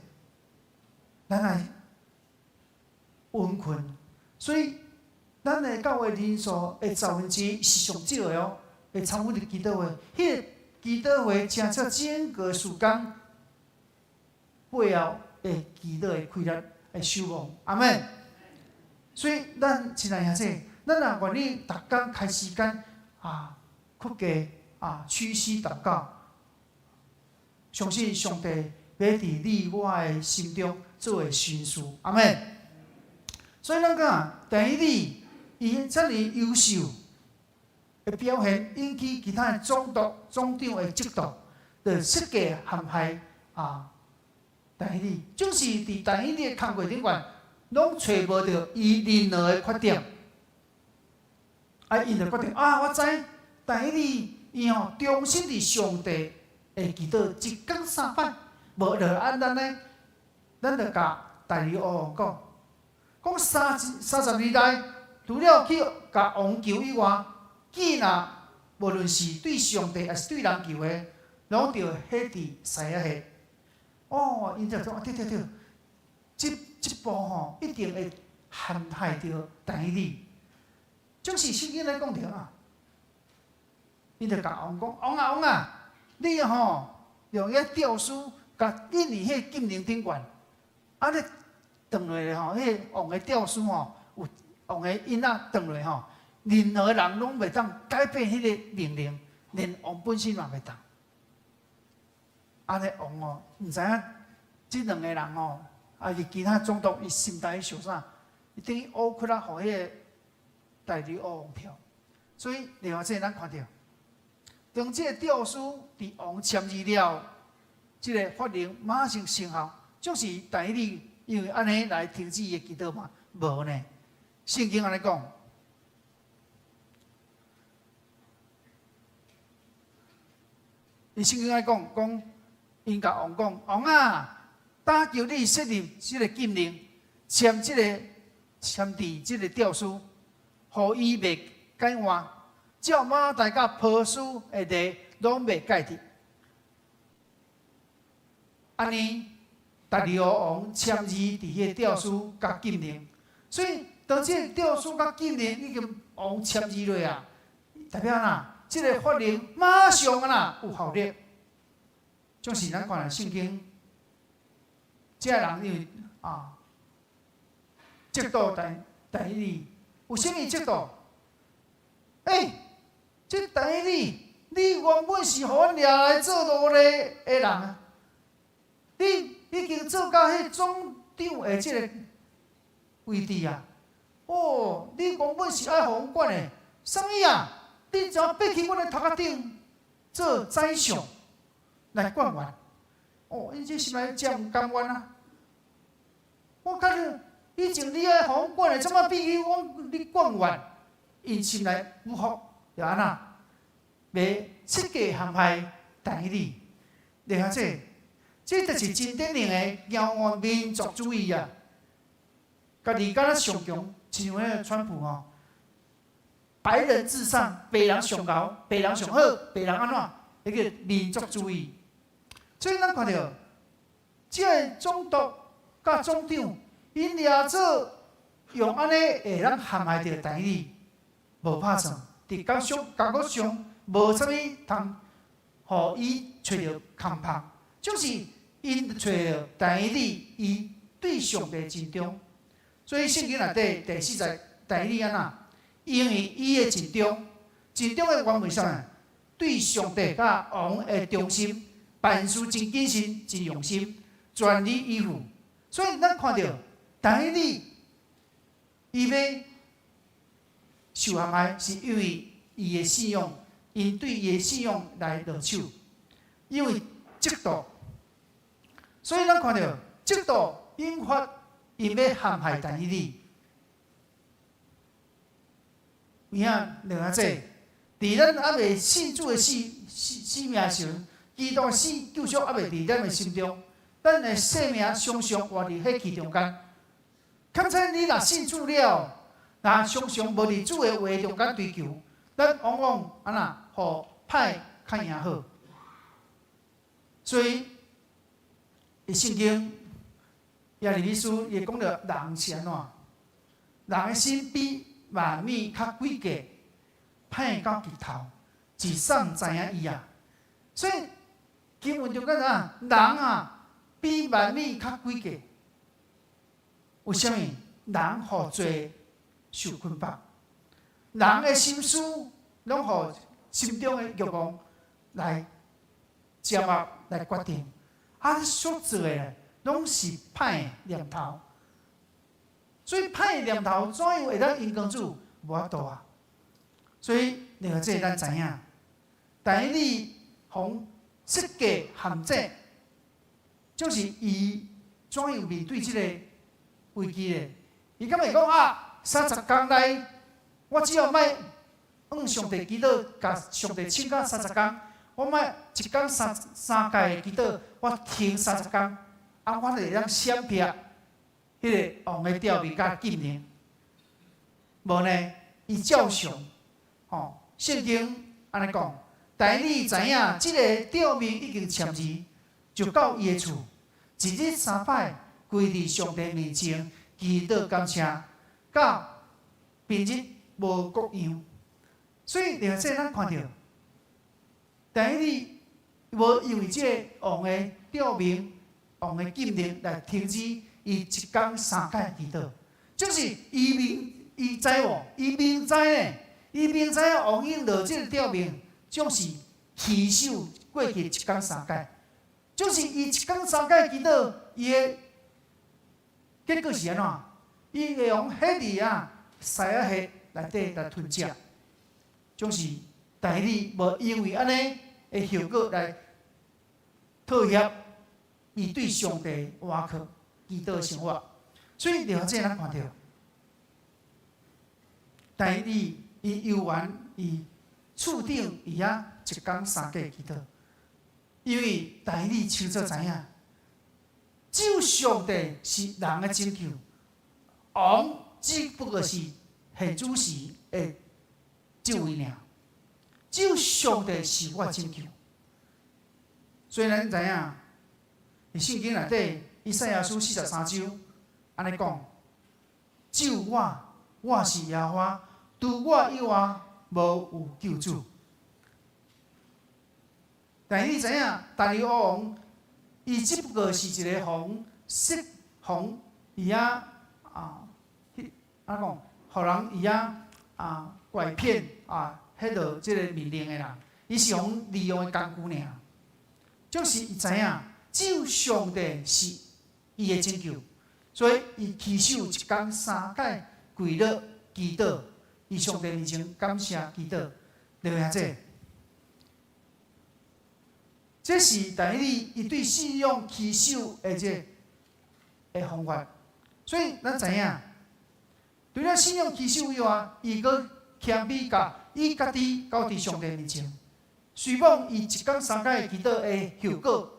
咱來穩困，所以咱的教會人數的1/10是上少的哦，會參與佇祈禱會，彼个祈禱會真正整個時間背後的祈禱的氣力的守望，阿門。所以咱親愛兄弟，咱若願意逐工開時間啊，屈膝啊，屈膝禱告，相信上帝欲佇你我的心中做的神事，阿門。所以咱講，但以理伊遮爾優秀的表現，引起其他的總督、總長的嫉妒，就設計陷害啊。但以理，就是佇但以理的工課頂懸，攏揣無著伊任何的缺點。啊，𪜶就決定啊，我知，但以理伊吼忠心佇上帝會祈禱一工三擺，無就按咱呢，咱就共大利烏王講，講30日內，除了去共王求以外，既若無論是對上帝抑是對人求的，攏著火佇獅仔下。哦，𪜶就講對對對，這步吼一定會陷害著但以理。就是聖經咧講著啊，𪜶就共王講，王啊王啊，你吼用遐吊絲共印佇彼個禁令頂懸，按呢斷落來吼，彼個王的詔書吼，有王的印仔斷落吼，任何人攏袂當改變彼個命令，連王本身嘛袂當。按呢王哦，毋知影這兩個人哦，抑是其他總督，伊心內想啥？伊等於烏窟仔，予彼個大利烏王跳。所以另外這咱看著，當這個詔書佇王簽字了，這個法令馬上生效，就是但以理因為按呢來停止伊的祈禱嗎？無呢。聖經按呢講，伊聖經按呢講，講𪜶共王講，王啊，打求你設立這個禁令，簽這個簽字這個詔書，予伊袂改換，照瑪代佮波斯的例攏袂改得。按呢，大利烏王簽字佇彼個詔書佮禁令，所以當這個詔書佮禁令已經王簽字落啊，代表哪？這個法令馬上啊有效力。就是咱看聖經，這個人因為啊，嫉妒但以理，有啥物嫉妒？欸，這但以理，你原本是予阮掠來做奴隸的人啊！你已經做到彼總長的這個位置啊！哦，你原本是愛予阮管的，啥物啊？你怎變去阮的頭殼頂做宰相來管阮？哦，𪜶這心內真毋甘願啊！我看你以前你愛予阮管的，怎啊變去阮你管阮？𪜶心內不服，就按怎？欲設計陷害但以理，了解這，這就是真典型的驕傲民族主義啊！家己敢若上強，親像彼個川普吼，白人至上，白人上𠢕，白人上好，白人按怎？彼個民族主義。所以咱看著，這個總督佮總長，𪜶掠做用按呢會當陷害著但以理，無拍算，佇工上工作上無啥物通，予伊揣著空縫，就是𪜶揣著但以理，伊對上帝盡忠。所以聖經內底第四節但以理按怎？因為伊的盡忠，盡忠的原文啥物？對上帝佮王的忠心，辦事真謹慎、真用心，全力以赴。所以咱看著但以理，伊欲受陷害，是因為伊的信仰，𪜶對伊的信仰來落手，因為嫉妒。所以咱看著嫉妒引發𪜶欲陷害但以理。有影兩下這，佇咱猶未信主的生命時陣，基督的死救贖猶未佇咱的心中，咱的生命常常活佇火氣中間。況且你若信主了，若常常無佇主的話中間追求，咱往往按怎，予歹較贏好。所以，佇聖經耶利米書伊講著人是按怎？人的心比萬物較詭計，歹到極頭，是誰知影伊啊？所以經文就講啥？人啊，比萬物較詭計。為啥物？人予罪受捆綁，人的心思攏予心中的欲望來掌握、來決定，啊，所做的攏是歹的念頭。所以歹的念頭怎樣會當榮光主？無法度啊！所以另外這咱知影，但以理予設計陷阱，就是伊怎樣面對這個危機的？伊敢會講啊？30工內，我只要莫向上帝祈禱，共上帝請教三十工，我莫一工三三擺的祈禱，我停三十工，啊，我就會當閃避彼個王的詔命佮禁令。無呢，伊照常，吼，聖經按呢講，但以理知影，這個詔命已經簽字，就到伊的厝，一日三擺跪佇上帝面前祈禱感謝，到平日無各樣。所以，佇這咱看著，但以理無因為這个王的詔命、王的禁令來停止伊一工三擺祈禱，就是伊明伊知無？伊明知呢？伊明知王已經落這个詔命，總是持守過去一工三擺，就是伊一工三擺祈禱，伊的結果是按怎？伊會予彼佇啊，獅仔穴內底來吞食，總是但以理無因為按呢的後果來妥協，伊對上帝倚靠祈禱生活。所以了這咱看著，但以理伊猶原伊厝頂伊遐一工三擺祈禱，因為但以理清楚知影，只有上帝是人的拯救，王只不過是現主時的這位爾，只有上帝是我的拯救。所以咱知影，佇聖經內底，以賽亞書43章按呢講：只有我，我是耶和華，除我以外，無有救主。但是你知影，大利烏王，伊只不過是一个予人予伊啊啊，彼按怎講，予人伊啊啊拐騙啊，彼落這个命令的人，伊是予人利用的工具爾。就是伊知影，只有上帝是伊的拯救，所以伊持守一工三擺跪落祈禱，佇上帝面前感謝祈禱，對袂這？這是但以理伊對信仰持守的這个方法，所以咱知影，除了信仰持守以外，伊閣謙卑共伊家己交佇上帝面前。雖罔伊一工三擺祈禱的後果，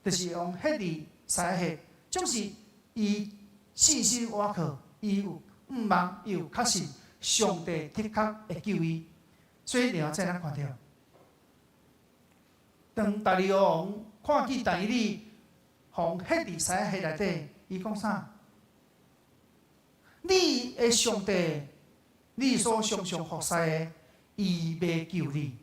就是予彼佇獅仔穴，總是伊信心倚靠，伊有向望，伊有確信上帝的確會救伊。所以，另外再咱看著，當大利烏王看見但以理予彼佇獅仔穴內底，伊講啥？你的上帝，你所常常服侍的，伊欲救你。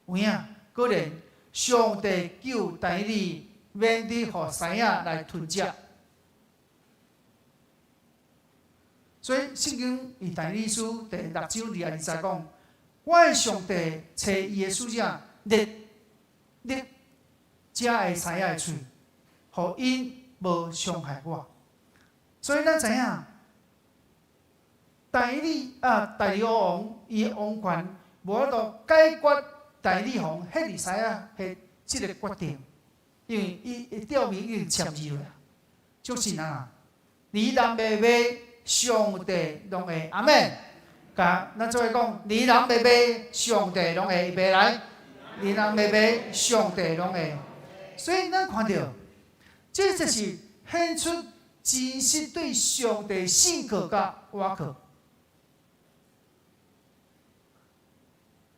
有影，果然上帝救但以理，免得予獅仔來吞食。所以聖經佇但以理書第六章22節講：我的上帝差伊的使者，捏捏遮个獅仔的喙，予𪜶無傷害我。所以咱知影，但以理啊，大利烏王伊的王權無法度解決但以理予彼佇獅仔穴這个決定，因為伊的詔命已經簽字落啊。就是啊，離人袂賣，上帝攏會阿們。共咱做伙講，離人袂賣，上帝攏會預備來，離人袂賣，上帝攏會。所以咱看著，這就是顯出真實對上帝信靠佮倚靠。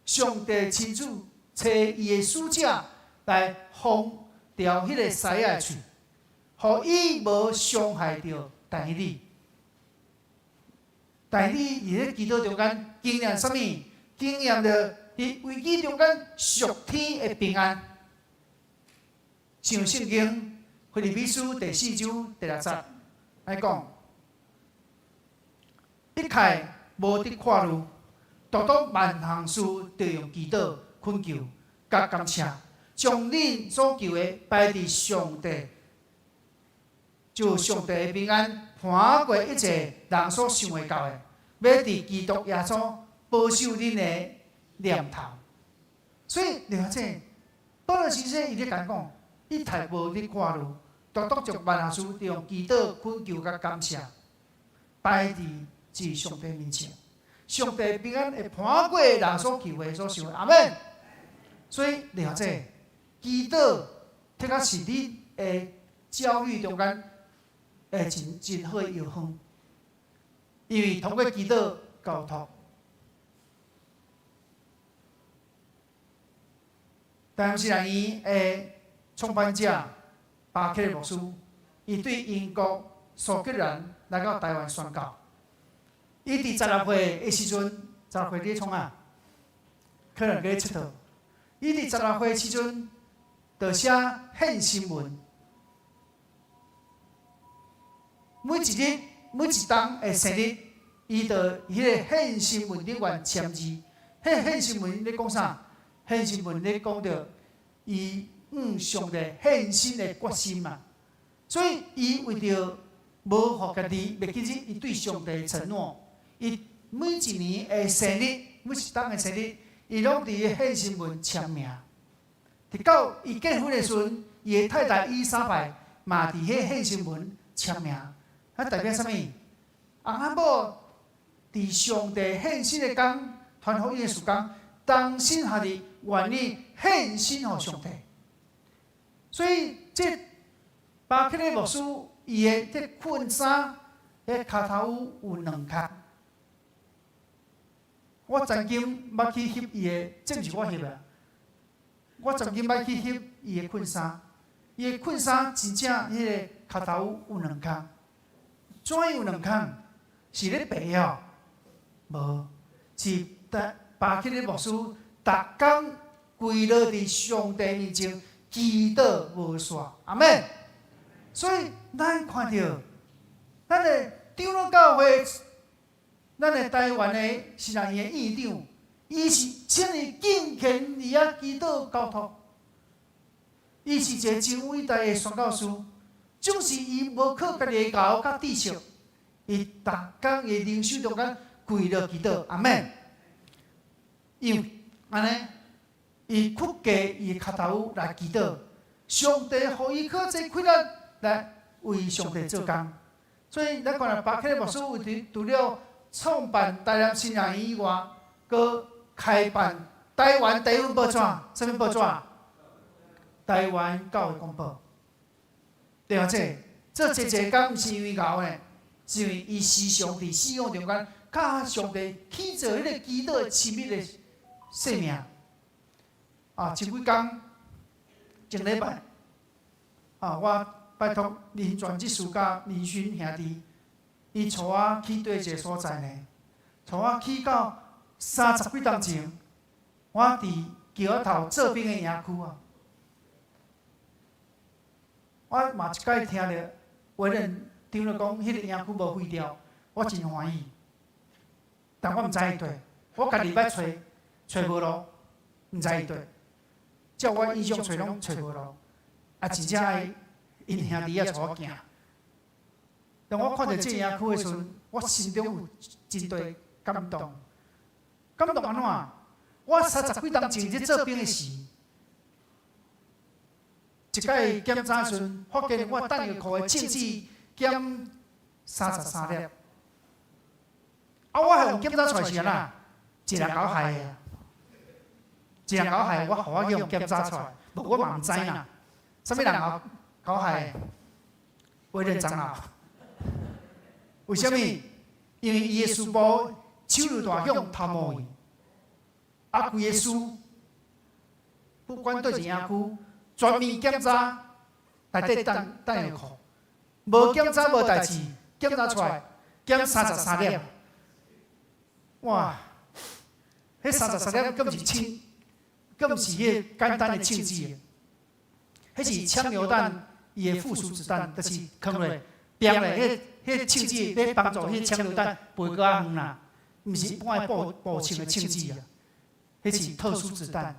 上帝親自差伊的使者來封牢彼个獅仔的喙，予伊無傷害著但以理。但以理佇咧祈禱中間經驗啥物？經驗著佇危機中間屬天的平安。像聖經腓立比書第四章第六節來講，一概無得掛慮，獨獨萬項事著用祈禱、懇求、佮感謝，將恁所求的擺佇上帝，就上帝的平安，瞞過一切人所想會到的，欲佇基督耶穌保守恁的念頭。所以，了解，保羅先生伊咧共講，一概無咧掛慮，獨獨將萬項事用祈禱、懇求、佮感謝，擺佇佇上帝面前。上帝平安會瞞過人所求的、所想的，阿們。所以了解，祈禱的確是你的焦慮中間的真真好的藥方，因為通過祈禱交託。台南神學院的創辦者巴克牧師，伊對英國蘇格蘭來到台灣宣教。伊佇16歲的時陣，十六歲佇咧創啥？可能佇咧𨑨迌。伊佇十六歲時陣，就寫獻身文。每一日每一冬的生日，伊就彼个獻身文頂懸簽字。彼獻身文咧講啥？獻身文咧講著伊向上帝獻身的決心嘛。所以伊為著無予家己袂記得伊對上帝的承諾，伊每一年的生日，每一冬的生日，伊攏佇獻身文簽名。直到伊結婚的時陣，伊的太太伊莎白嘛佇彼獻身文簽名。啊，代表啥物？翁仔某佇上帝獻身的工，傳福音的事工，同心合意，願意獻身予上帝。所以，這巴克利牧師伊的這困衫，彼跤頭有兩空。我曾經捌去翕伊的，這毋是我翕的。我曾經捌去翕伊的困衫，伊的困衫真正彼个跤頭有兩空。怎樣有兩空？是咧白哦？無，是巴克利牧師逐工跪落佇上帝面前祈禱無煞，阿們。所以咱看著，咱的長老教會，咱的台灣的神學院的院長，伊是遮爾敬虔佇遐祈禱交託，伊是一個真偉大的宣教師，總是伊無靠家己的𠢕佮知識，伊逐工伊靈修中間跪落祈禱，阿們。因為按呢，伊屈低伊的跤頭來祈禱，上帝予伊較濟氣力來為上帝做工。所以咱看巴克利牧師為除了創辦台南神學院以外，閣開辦台灣第一份報紙，啥物報紙？台灣教會公報。對啊，這做這濟工毋是因為𠢕呢，是因為伊時常佇信仰中間，佮上帝去做彼个祈禱親密的生命。啊，前幾工，前禮拜，啊，我拜託林傳執事佮林勳兄弟，伊帶我去佗一个所在呢？帶我去到三十幾冬前，我佇橋仔頭做兵的營區啊。我嘛一擺聽著有人長老講，彼個營區無廢掉，我真歡喜。但我毋知佇佗，我家己欲揣，揣無路，毋知佇佗。照我印象揣攏揣無路，啊，真正愛𪜶兄弟仔帶我行。當我看著這營區的時陣，我心中有真大感動。感動按怎？我三十幾冬前咧做兵的時，一擺檢查時陣，發現我彈藥庫的銃子減33粒。啊！我還用檢查出來是按怎？一人共害的啊！一人共害，我予我去予檢查出來，無我嘛毋知影。啥物人共害的？威廉長老。為啥物？因為伊的師部手榴彈予偷摸去，啊，規個師不管佗一營區，全面檢查內底彈藥庫，無檢查無代誌，檢查出來減三十三粒。哇！彼三十三粒，閣毋是槍，閣毋是彼个簡單的槍子，彼是槍榴彈伊的附屬子彈，就是囥落變落，彼槍子欲幫助彼槍榴彈飛閣較遠啦，毋是一般的步步槍的槍子啊，彼是特殊子彈。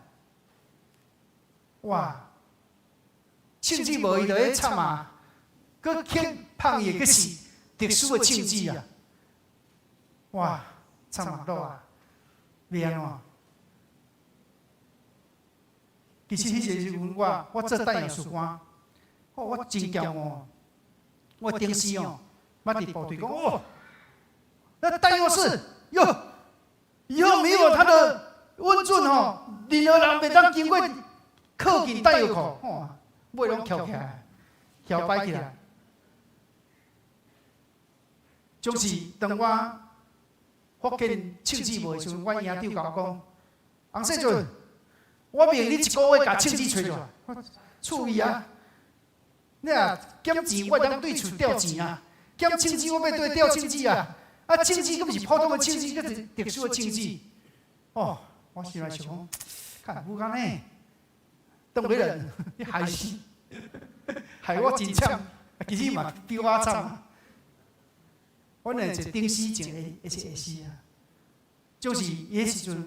哇！槍子無伊就咧慘啊，閣輕放伊的閣是特殊的槍子啊！哇！慘啊，老啊，欲按怎？其實彼時陣我做彈藥士官，我真驕傲。我頂司哦，捌佇部隊講哦，那彈藥士喲，以後沒有他的恩准哦，任何人袂當經過靠近彈藥庫，吼，尾攏翹起來，搖擺起來。總是當我發現槍子無的時陣，阮營長共我講：洪世俊，我命你一個月共槍子揣出來，趣味啊！你若減錢，我會當對厝調錢啊；減槍子，我欲對調槍子啊。啊，槍子閣毋是普通的槍子，閣是特殊的槍子。哦，我心內想講，較有安呢？當個人你害死，害我真慘，其實嘛比我慘。我兩一個頂死症會會會死啊！就是伊彼時陣，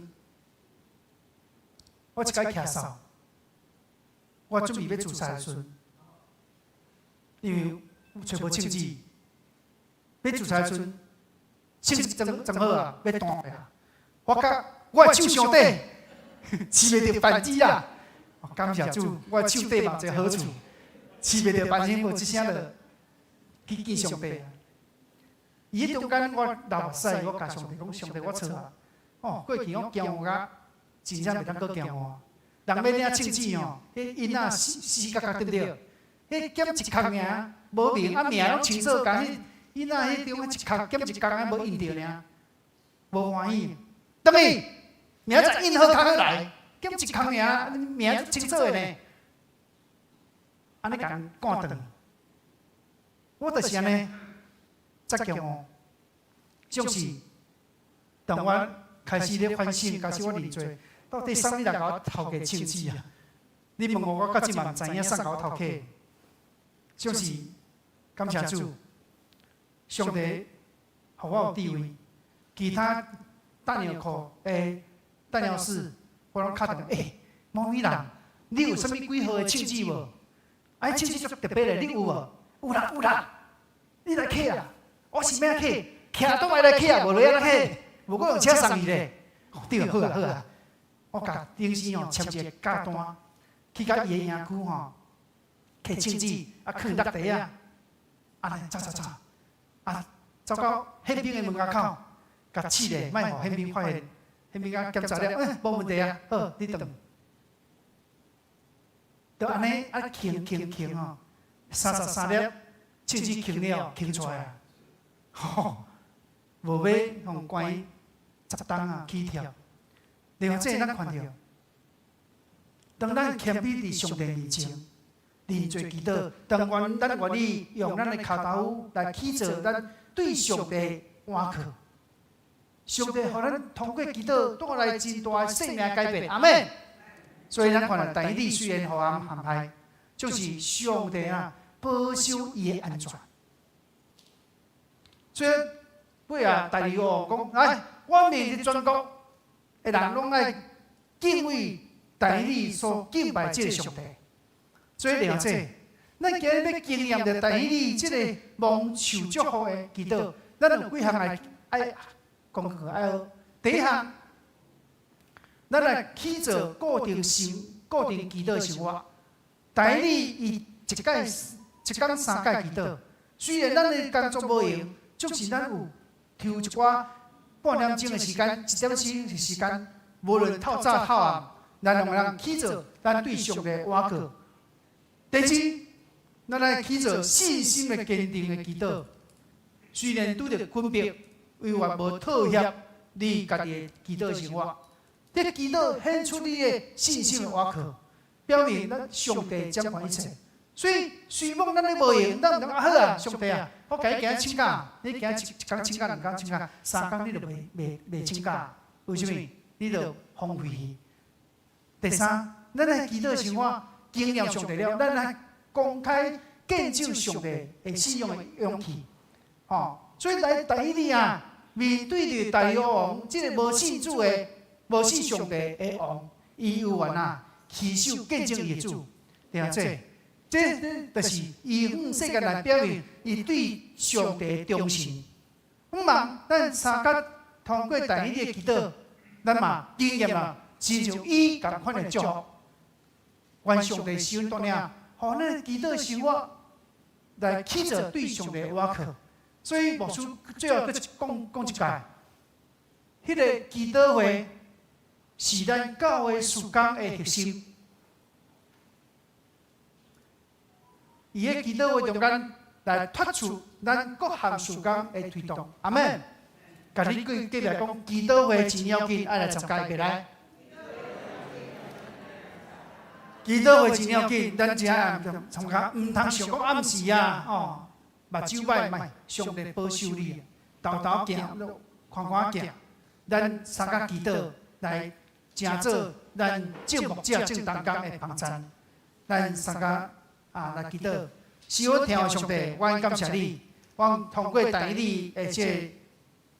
我一擺徛哨，我準備欲自殺的時陣，因為揣無銃子，欲自殺的時陣，銃子裝裝好啊，欲彈啊！我甲我的手傷短，飼袂著扳機啊！感謝主，我的手短嘛，一個好處，飼袂著扳機，無一聲就去見上帝。伊彼中間我流目屎，我共上帝講：上帝，我錯啊！哦，過去我驕傲甲真正袂當閣驕傲。人欲領銃子哦，彼印仔死死角角對毋對？彼減一角爾，無名啊名攏清楚，共彼印仔彼中一角減一角仔無印著爾，無歡喜。轉去，明仔載印好較好來，減一角爾，名清楚的呢。按呢共人趕轉，我就是按呢，才驕傲。就是當我開始咧反省，開始我認罪，到底啥物人共我偷摕銃子啊？你問我，我到這嘛毋知影啥共我偷摕。就是感謝主，上帝予我有智慧，其他彈藥庫的彈藥室，我攏敲電話，欸，某某人，你有啥物幾號的銃子無？啊，銃子足特別的，你有無？有啦有啦，你來取啊！我是欲按取？徛都愛來取啊，無來按怎取？無我用車送伊咧。對，好啊好啊，我共頂時吼簽一個價單，去到伊的營區吼，摕銃子啊，囥落地啊，按呢走走走，啊，走到憲兵的門仔口，共試咧，莫予憲兵發現，憲兵共檢查了，欸，無問題啊，好，你轉。就按呢啊，囥囥囥吼，33粒銃子囥了，囥出來啊，吼，無欲予關10冬啊起跳。另外，這咱看著，當咱謙卑佇上帝面前，認罪祈禱，當願咱願意用咱的跤頭來去做咱對上帝倚靠，上帝予咱通過祈禱帶來真大的生命改變，阿們。所以咱看啦，但以理雖然予人陷害，就是上帝啊保守伊的安全。所以尾啊，大利烏講來，我命令全國的人攏愛敬畏但以理所敬拜這个上帝。所以了解，咱今日欲經驗著但以理這个蒙受祝福的祈禱，咱有幾項愛愛功課愛學。第一項，咱來起做固定生固定祈禱生活。但以理伊一擺一工三擺祈禱，雖然咱的工作無閒，就是咱有抽一寡半點鐘的時間，一點鐘的時間，無論透早透暗，咱攏會當起做咱對上帝的倚靠。第二，咱來起做信心的堅定的祈禱。雖然拄著困迫，猶原無妥協你家己的祈禱生活。這祈禱顯出你的信心的倚靠，表明咱上帝掌管一切。所以，雖罔咱咧無閒，咱毋通啊好啊，上帝啊，我共你今日請假，你今日一工請假，兩工請假，三工你就袂袂袂請假，為啥物？你就荒廢去。第三，咱來祈禱生活，經驗上帝了，咱來公開見證上帝的信仰的勇氣。吼，所以來但以理啊，面對著大利烏王這个無信主的、無信上帝的王，伊猶原啊，持守見證伊的主，對啊，這。這就是伊向世界來表明伊對上帝的忠誠。向望咱相佮通過但以理的祈禱，咱嘛經驗啊，親像伊仝款的祝福。願上帝施恩帶領，予咱祈禱生活來去做對上帝的倚靠。所以牧師最後閣講講一擺，彼个祈禱會是咱教會事工的核心。伊喺祈禱會中間來突出咱各項事工的推動，阿們。共你隔壁講，祈禱會真要緊，愛來參加過來。祈禱會真要緊，咱真愛參加，毋通想講暗時啊，哦，目睭歹，莫上帝保守你，沓沓行，寬寬行，咱相佮祈禱來成做咱眾牧者眾同工的幫贊。咱三个啊來祈禱。是阮天父上帝，阮感謝你，阮通過但以理的這个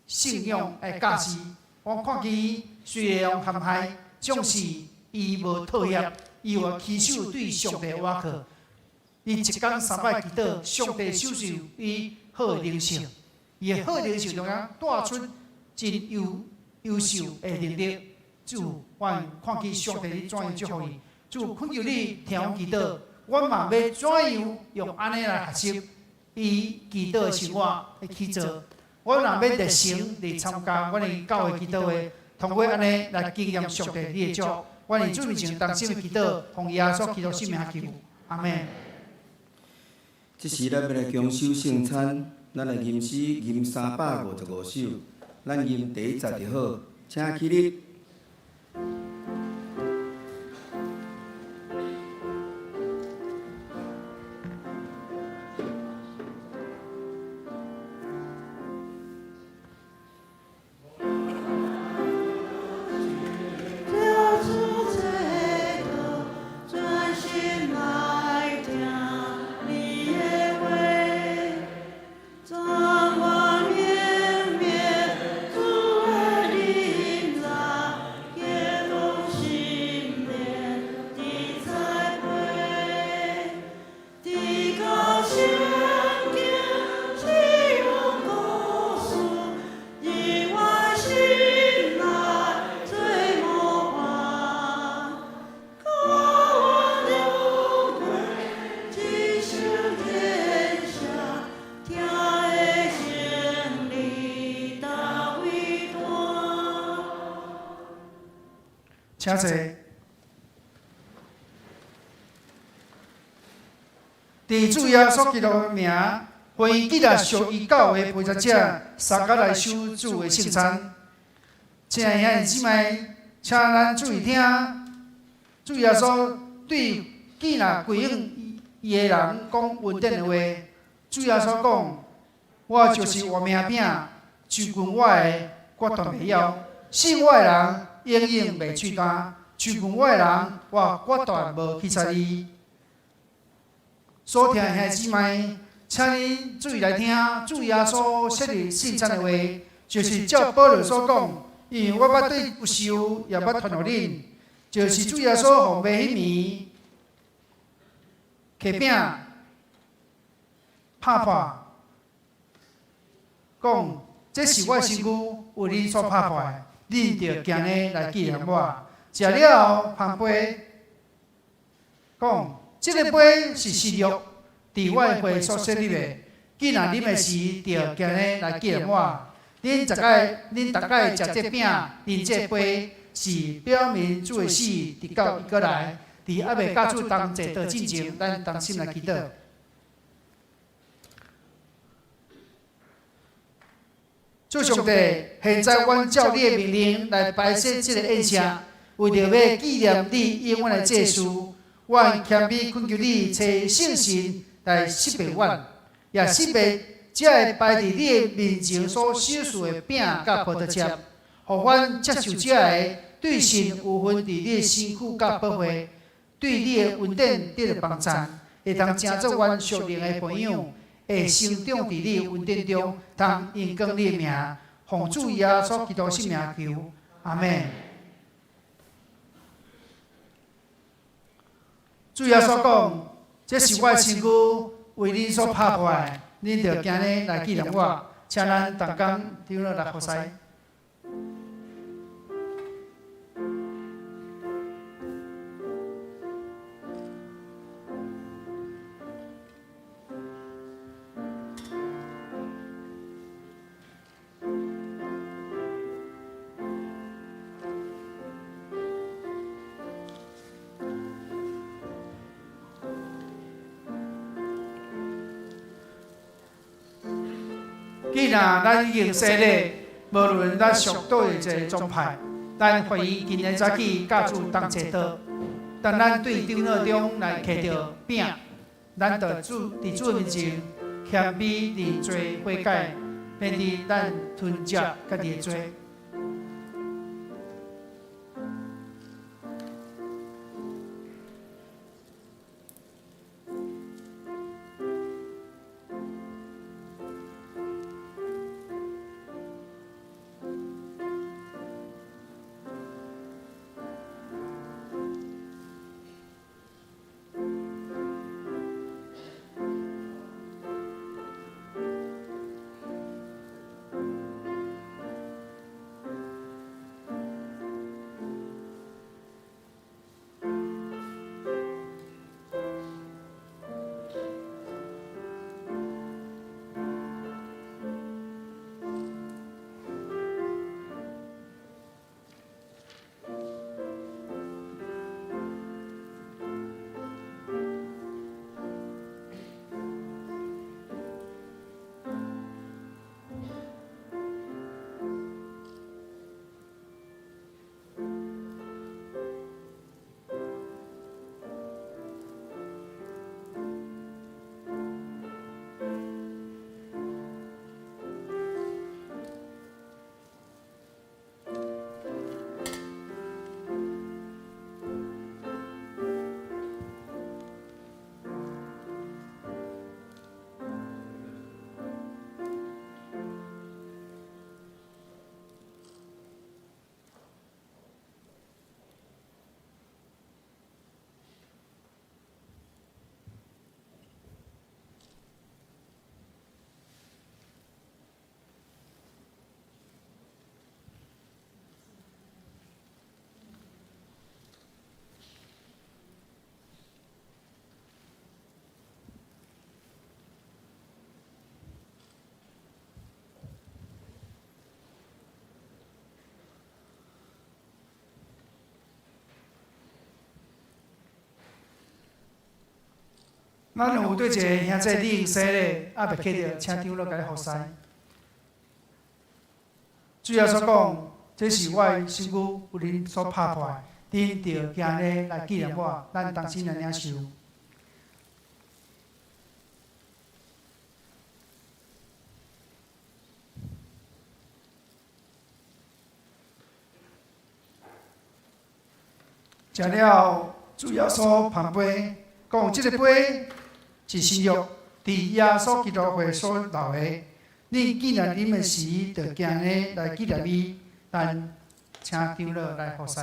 信仰的教示，我看見伊雖然予陷害，總是伊無妥協，伊有持守對上帝倚靠。伊一工三擺祈禱，上帝賞賜伊好的靈性，伊的好靈性中間帶出真優優秀的能力。主，阮看見上帝你怎樣祝福伊，主懇求你聽阮祈禱，阮嘛欲怎樣用按呢來學習伊祈禱的生活來去做。阮若欲熱誠來參加阮的教會祈禱會，通過按呢來經驗上帝你的祝福。阮佇主面前同心的祈禱，奉耶穌基督聖名求，阿們。這時咱欲來共守聖餐，咱來吟詩吟355首，咱吟第一節就好，請起立。抓住這個，專心來聽你的話，怎我明明主的臨在，激動心靈的栽培，直到聖經只有故事，入我心內做模範。教阮流過一生天下，聽的真理佗位大。請坐。佇主耶穌基督的名，歡迎今日屬伊教會負責者，三個來守主的聖餐。親愛兄弟姊妹，請咱注意聽，主耶穌對見若歸向伊的人講恩典的話。主耶穌講：我就是活命餅，就近我的，決斷袂枵；信我的人，永遠袂喙乾。就近我的人，我決斷無棄絕伊。所聽的兄弟姊妹，請你注意來聽，主耶穌設立聖餐的話，就是照保羅所講，因為我捌對有受，也捌傳予恁，就是主耶穌予賣彼暝，提餅拍破，講這是我的身軀，為恁所拍破的，恁著行呢來紀念我。食了後，捧杯，講這个杯是新約，佇我的血所設立的。既若啉的時，著行呢來紀念我。恁逐擺，恁逐擺食這餅，啉這杯，是表明主的死，直到伊閣來。佇猶未佮主同齊坐進前，咱同心來祈禱。主上帝，現在阮照你的命令來擺設這个宴席，為著欲紀念你永遠的祭司，阮謙卑懇求你，差聖神來識別阮，也識別這个擺佇你的面前所賞賜的餅佮葡萄汁，予阮接受這个對神有份佇你的身軀佮寶血，對你的恩典得著幫贊，會當成做阮屬靈的培養，會成長佇你的恩典中，通榮光你的名，奉主耶穌基督聖名求，阿們。主耶穌講：這是我的身軀，為恁所拍破的，恁著行呢來紀念我。請咱同工長老來服侍。既然咱已經洗禮，無論咱屬佗一个宗派，咱歡迎今日早起佮主同齊坐。當咱對長老中來提著餅，咱就主佇主面前謙卑認罪悔改，免得咱吞食家己的罪。咱有對一个兄弟你用洗禮，猶袂記著，請長老共你服侍。主耶穌講，這是我的身軀，為恁所拍破的，恁著行禮來紀念我。咱同心來領受。食了，主耶穌捧杯，講：這个杯是新約，佇耶穌基督血所流的。恁既然啉的時，著行禮來紀念伊。咱請長老來服侍。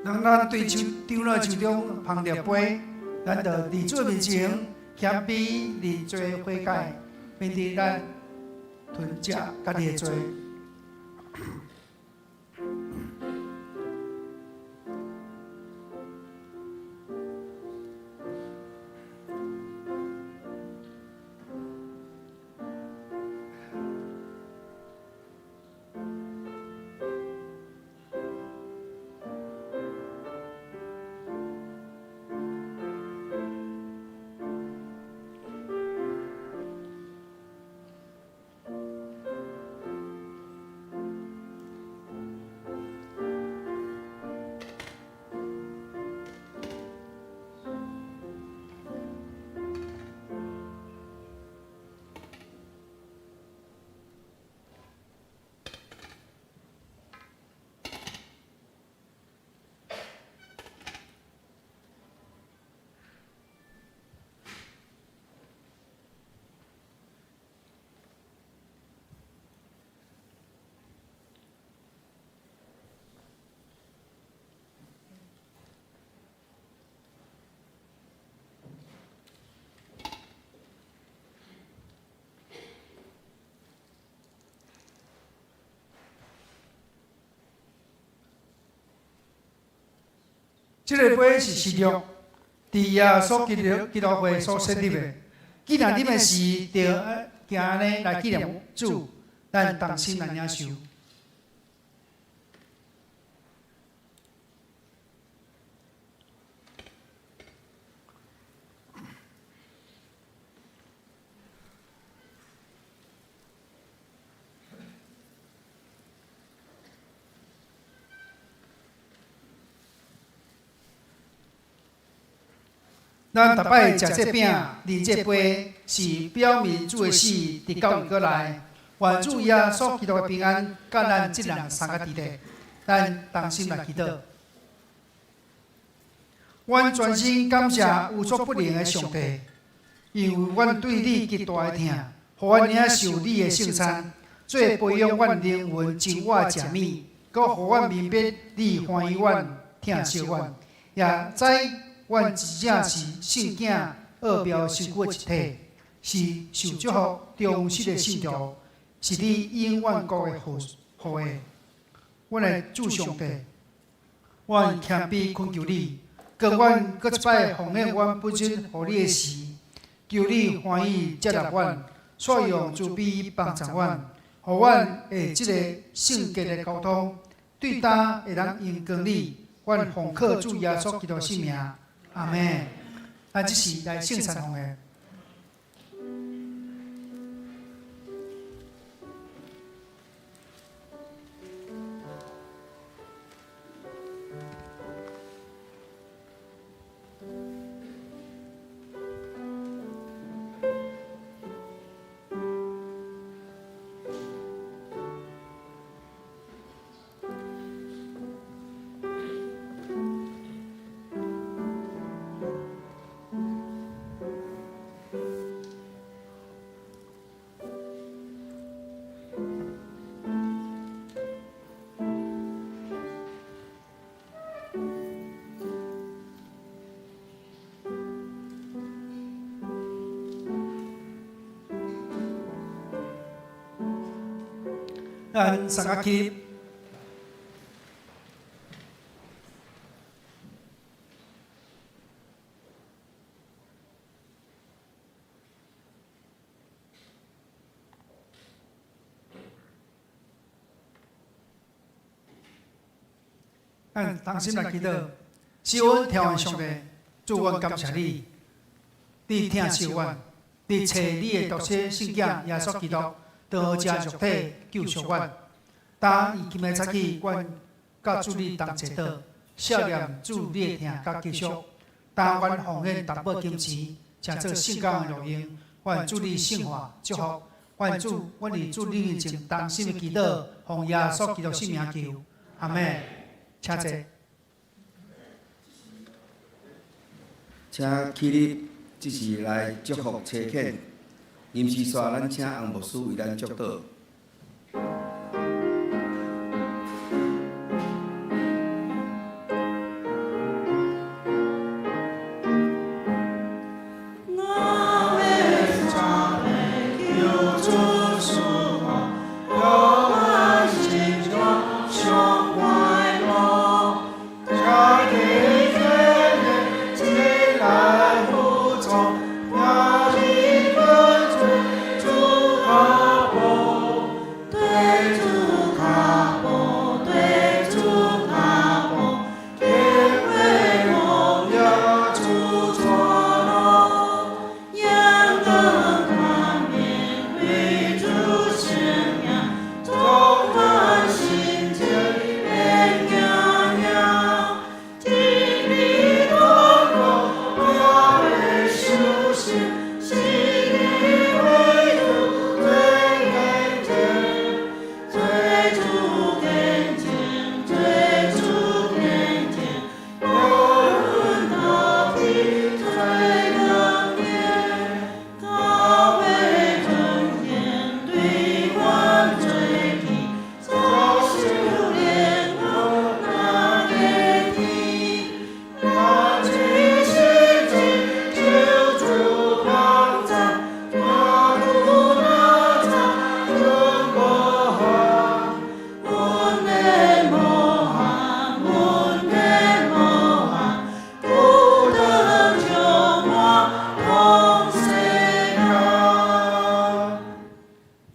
當咱對手長老手中捧著杯，咱就佇主面前謙卑認罪悔改，免得咱吞食家己的罪。這个杯是新約，佇耶穌基督基督血所設立的。既然啉的時，著行按呢來紀念主，咱同心來領受。咱逐擺食這餅、啉這杯，是表明主的死，直到伊閣來。願主耶穌基督的平安，佮咱眾人相佮佇咧。咱同心來祈禱。阮全心感謝無所不能的上帝，因為阮對你極大的疼，予阮領受你的聖餐，做培養阮靈魂真我的食物，閣予阮明白你歡喜阮、疼惜阮，也知阮真正是聖囝奧妙身軀的一體，是受祝福忠實的信徒，是你永遠國的後裔。阮的主上帝，阮謙卑懇求你，當阮閣一擺奉獻阮本身予你的時，求你歡喜接納阮，煞用慈悲幫助阮，予阮的這个聖潔的交通，對焦會當榮光你。阮奉靠主耶穌基督聖名，阿們。咱這時來聖餐奉獻。咱三个起立。咱同心來祈禱，是阮天父上帝，主，阮感謝你，你疼惜阮，你差你的獨生聖子耶穌基督，道成肉體救贖阮。當伊今日早起，阮佮主你同齊禱，想念主你的疼佮繼續。當阮奉獻淡薄金錢，成做聖工的路用，願主你聖化祝福。願主，阮佇主你面前同心的祈禱，奉耶穌基督聖名求，阿們。請坐。請起立，這是來祝福差遣。臨時煞，咱請洪牧師為咱祝禱。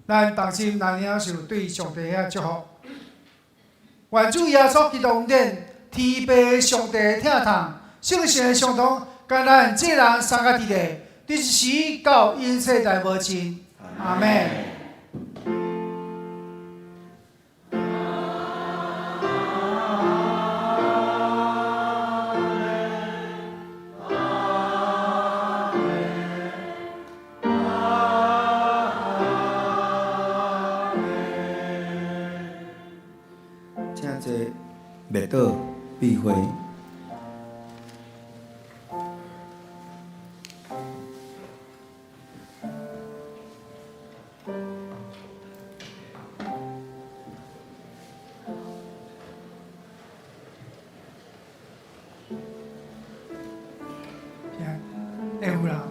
咱同心來領受對上帝的祝福。願主耶穌基督恩典、天父上帝的疼痛、聖神的相同，佮咱眾人三个佇咧，佇一時到永世代無盡。阿們。請坐，默禱閉會。會有人。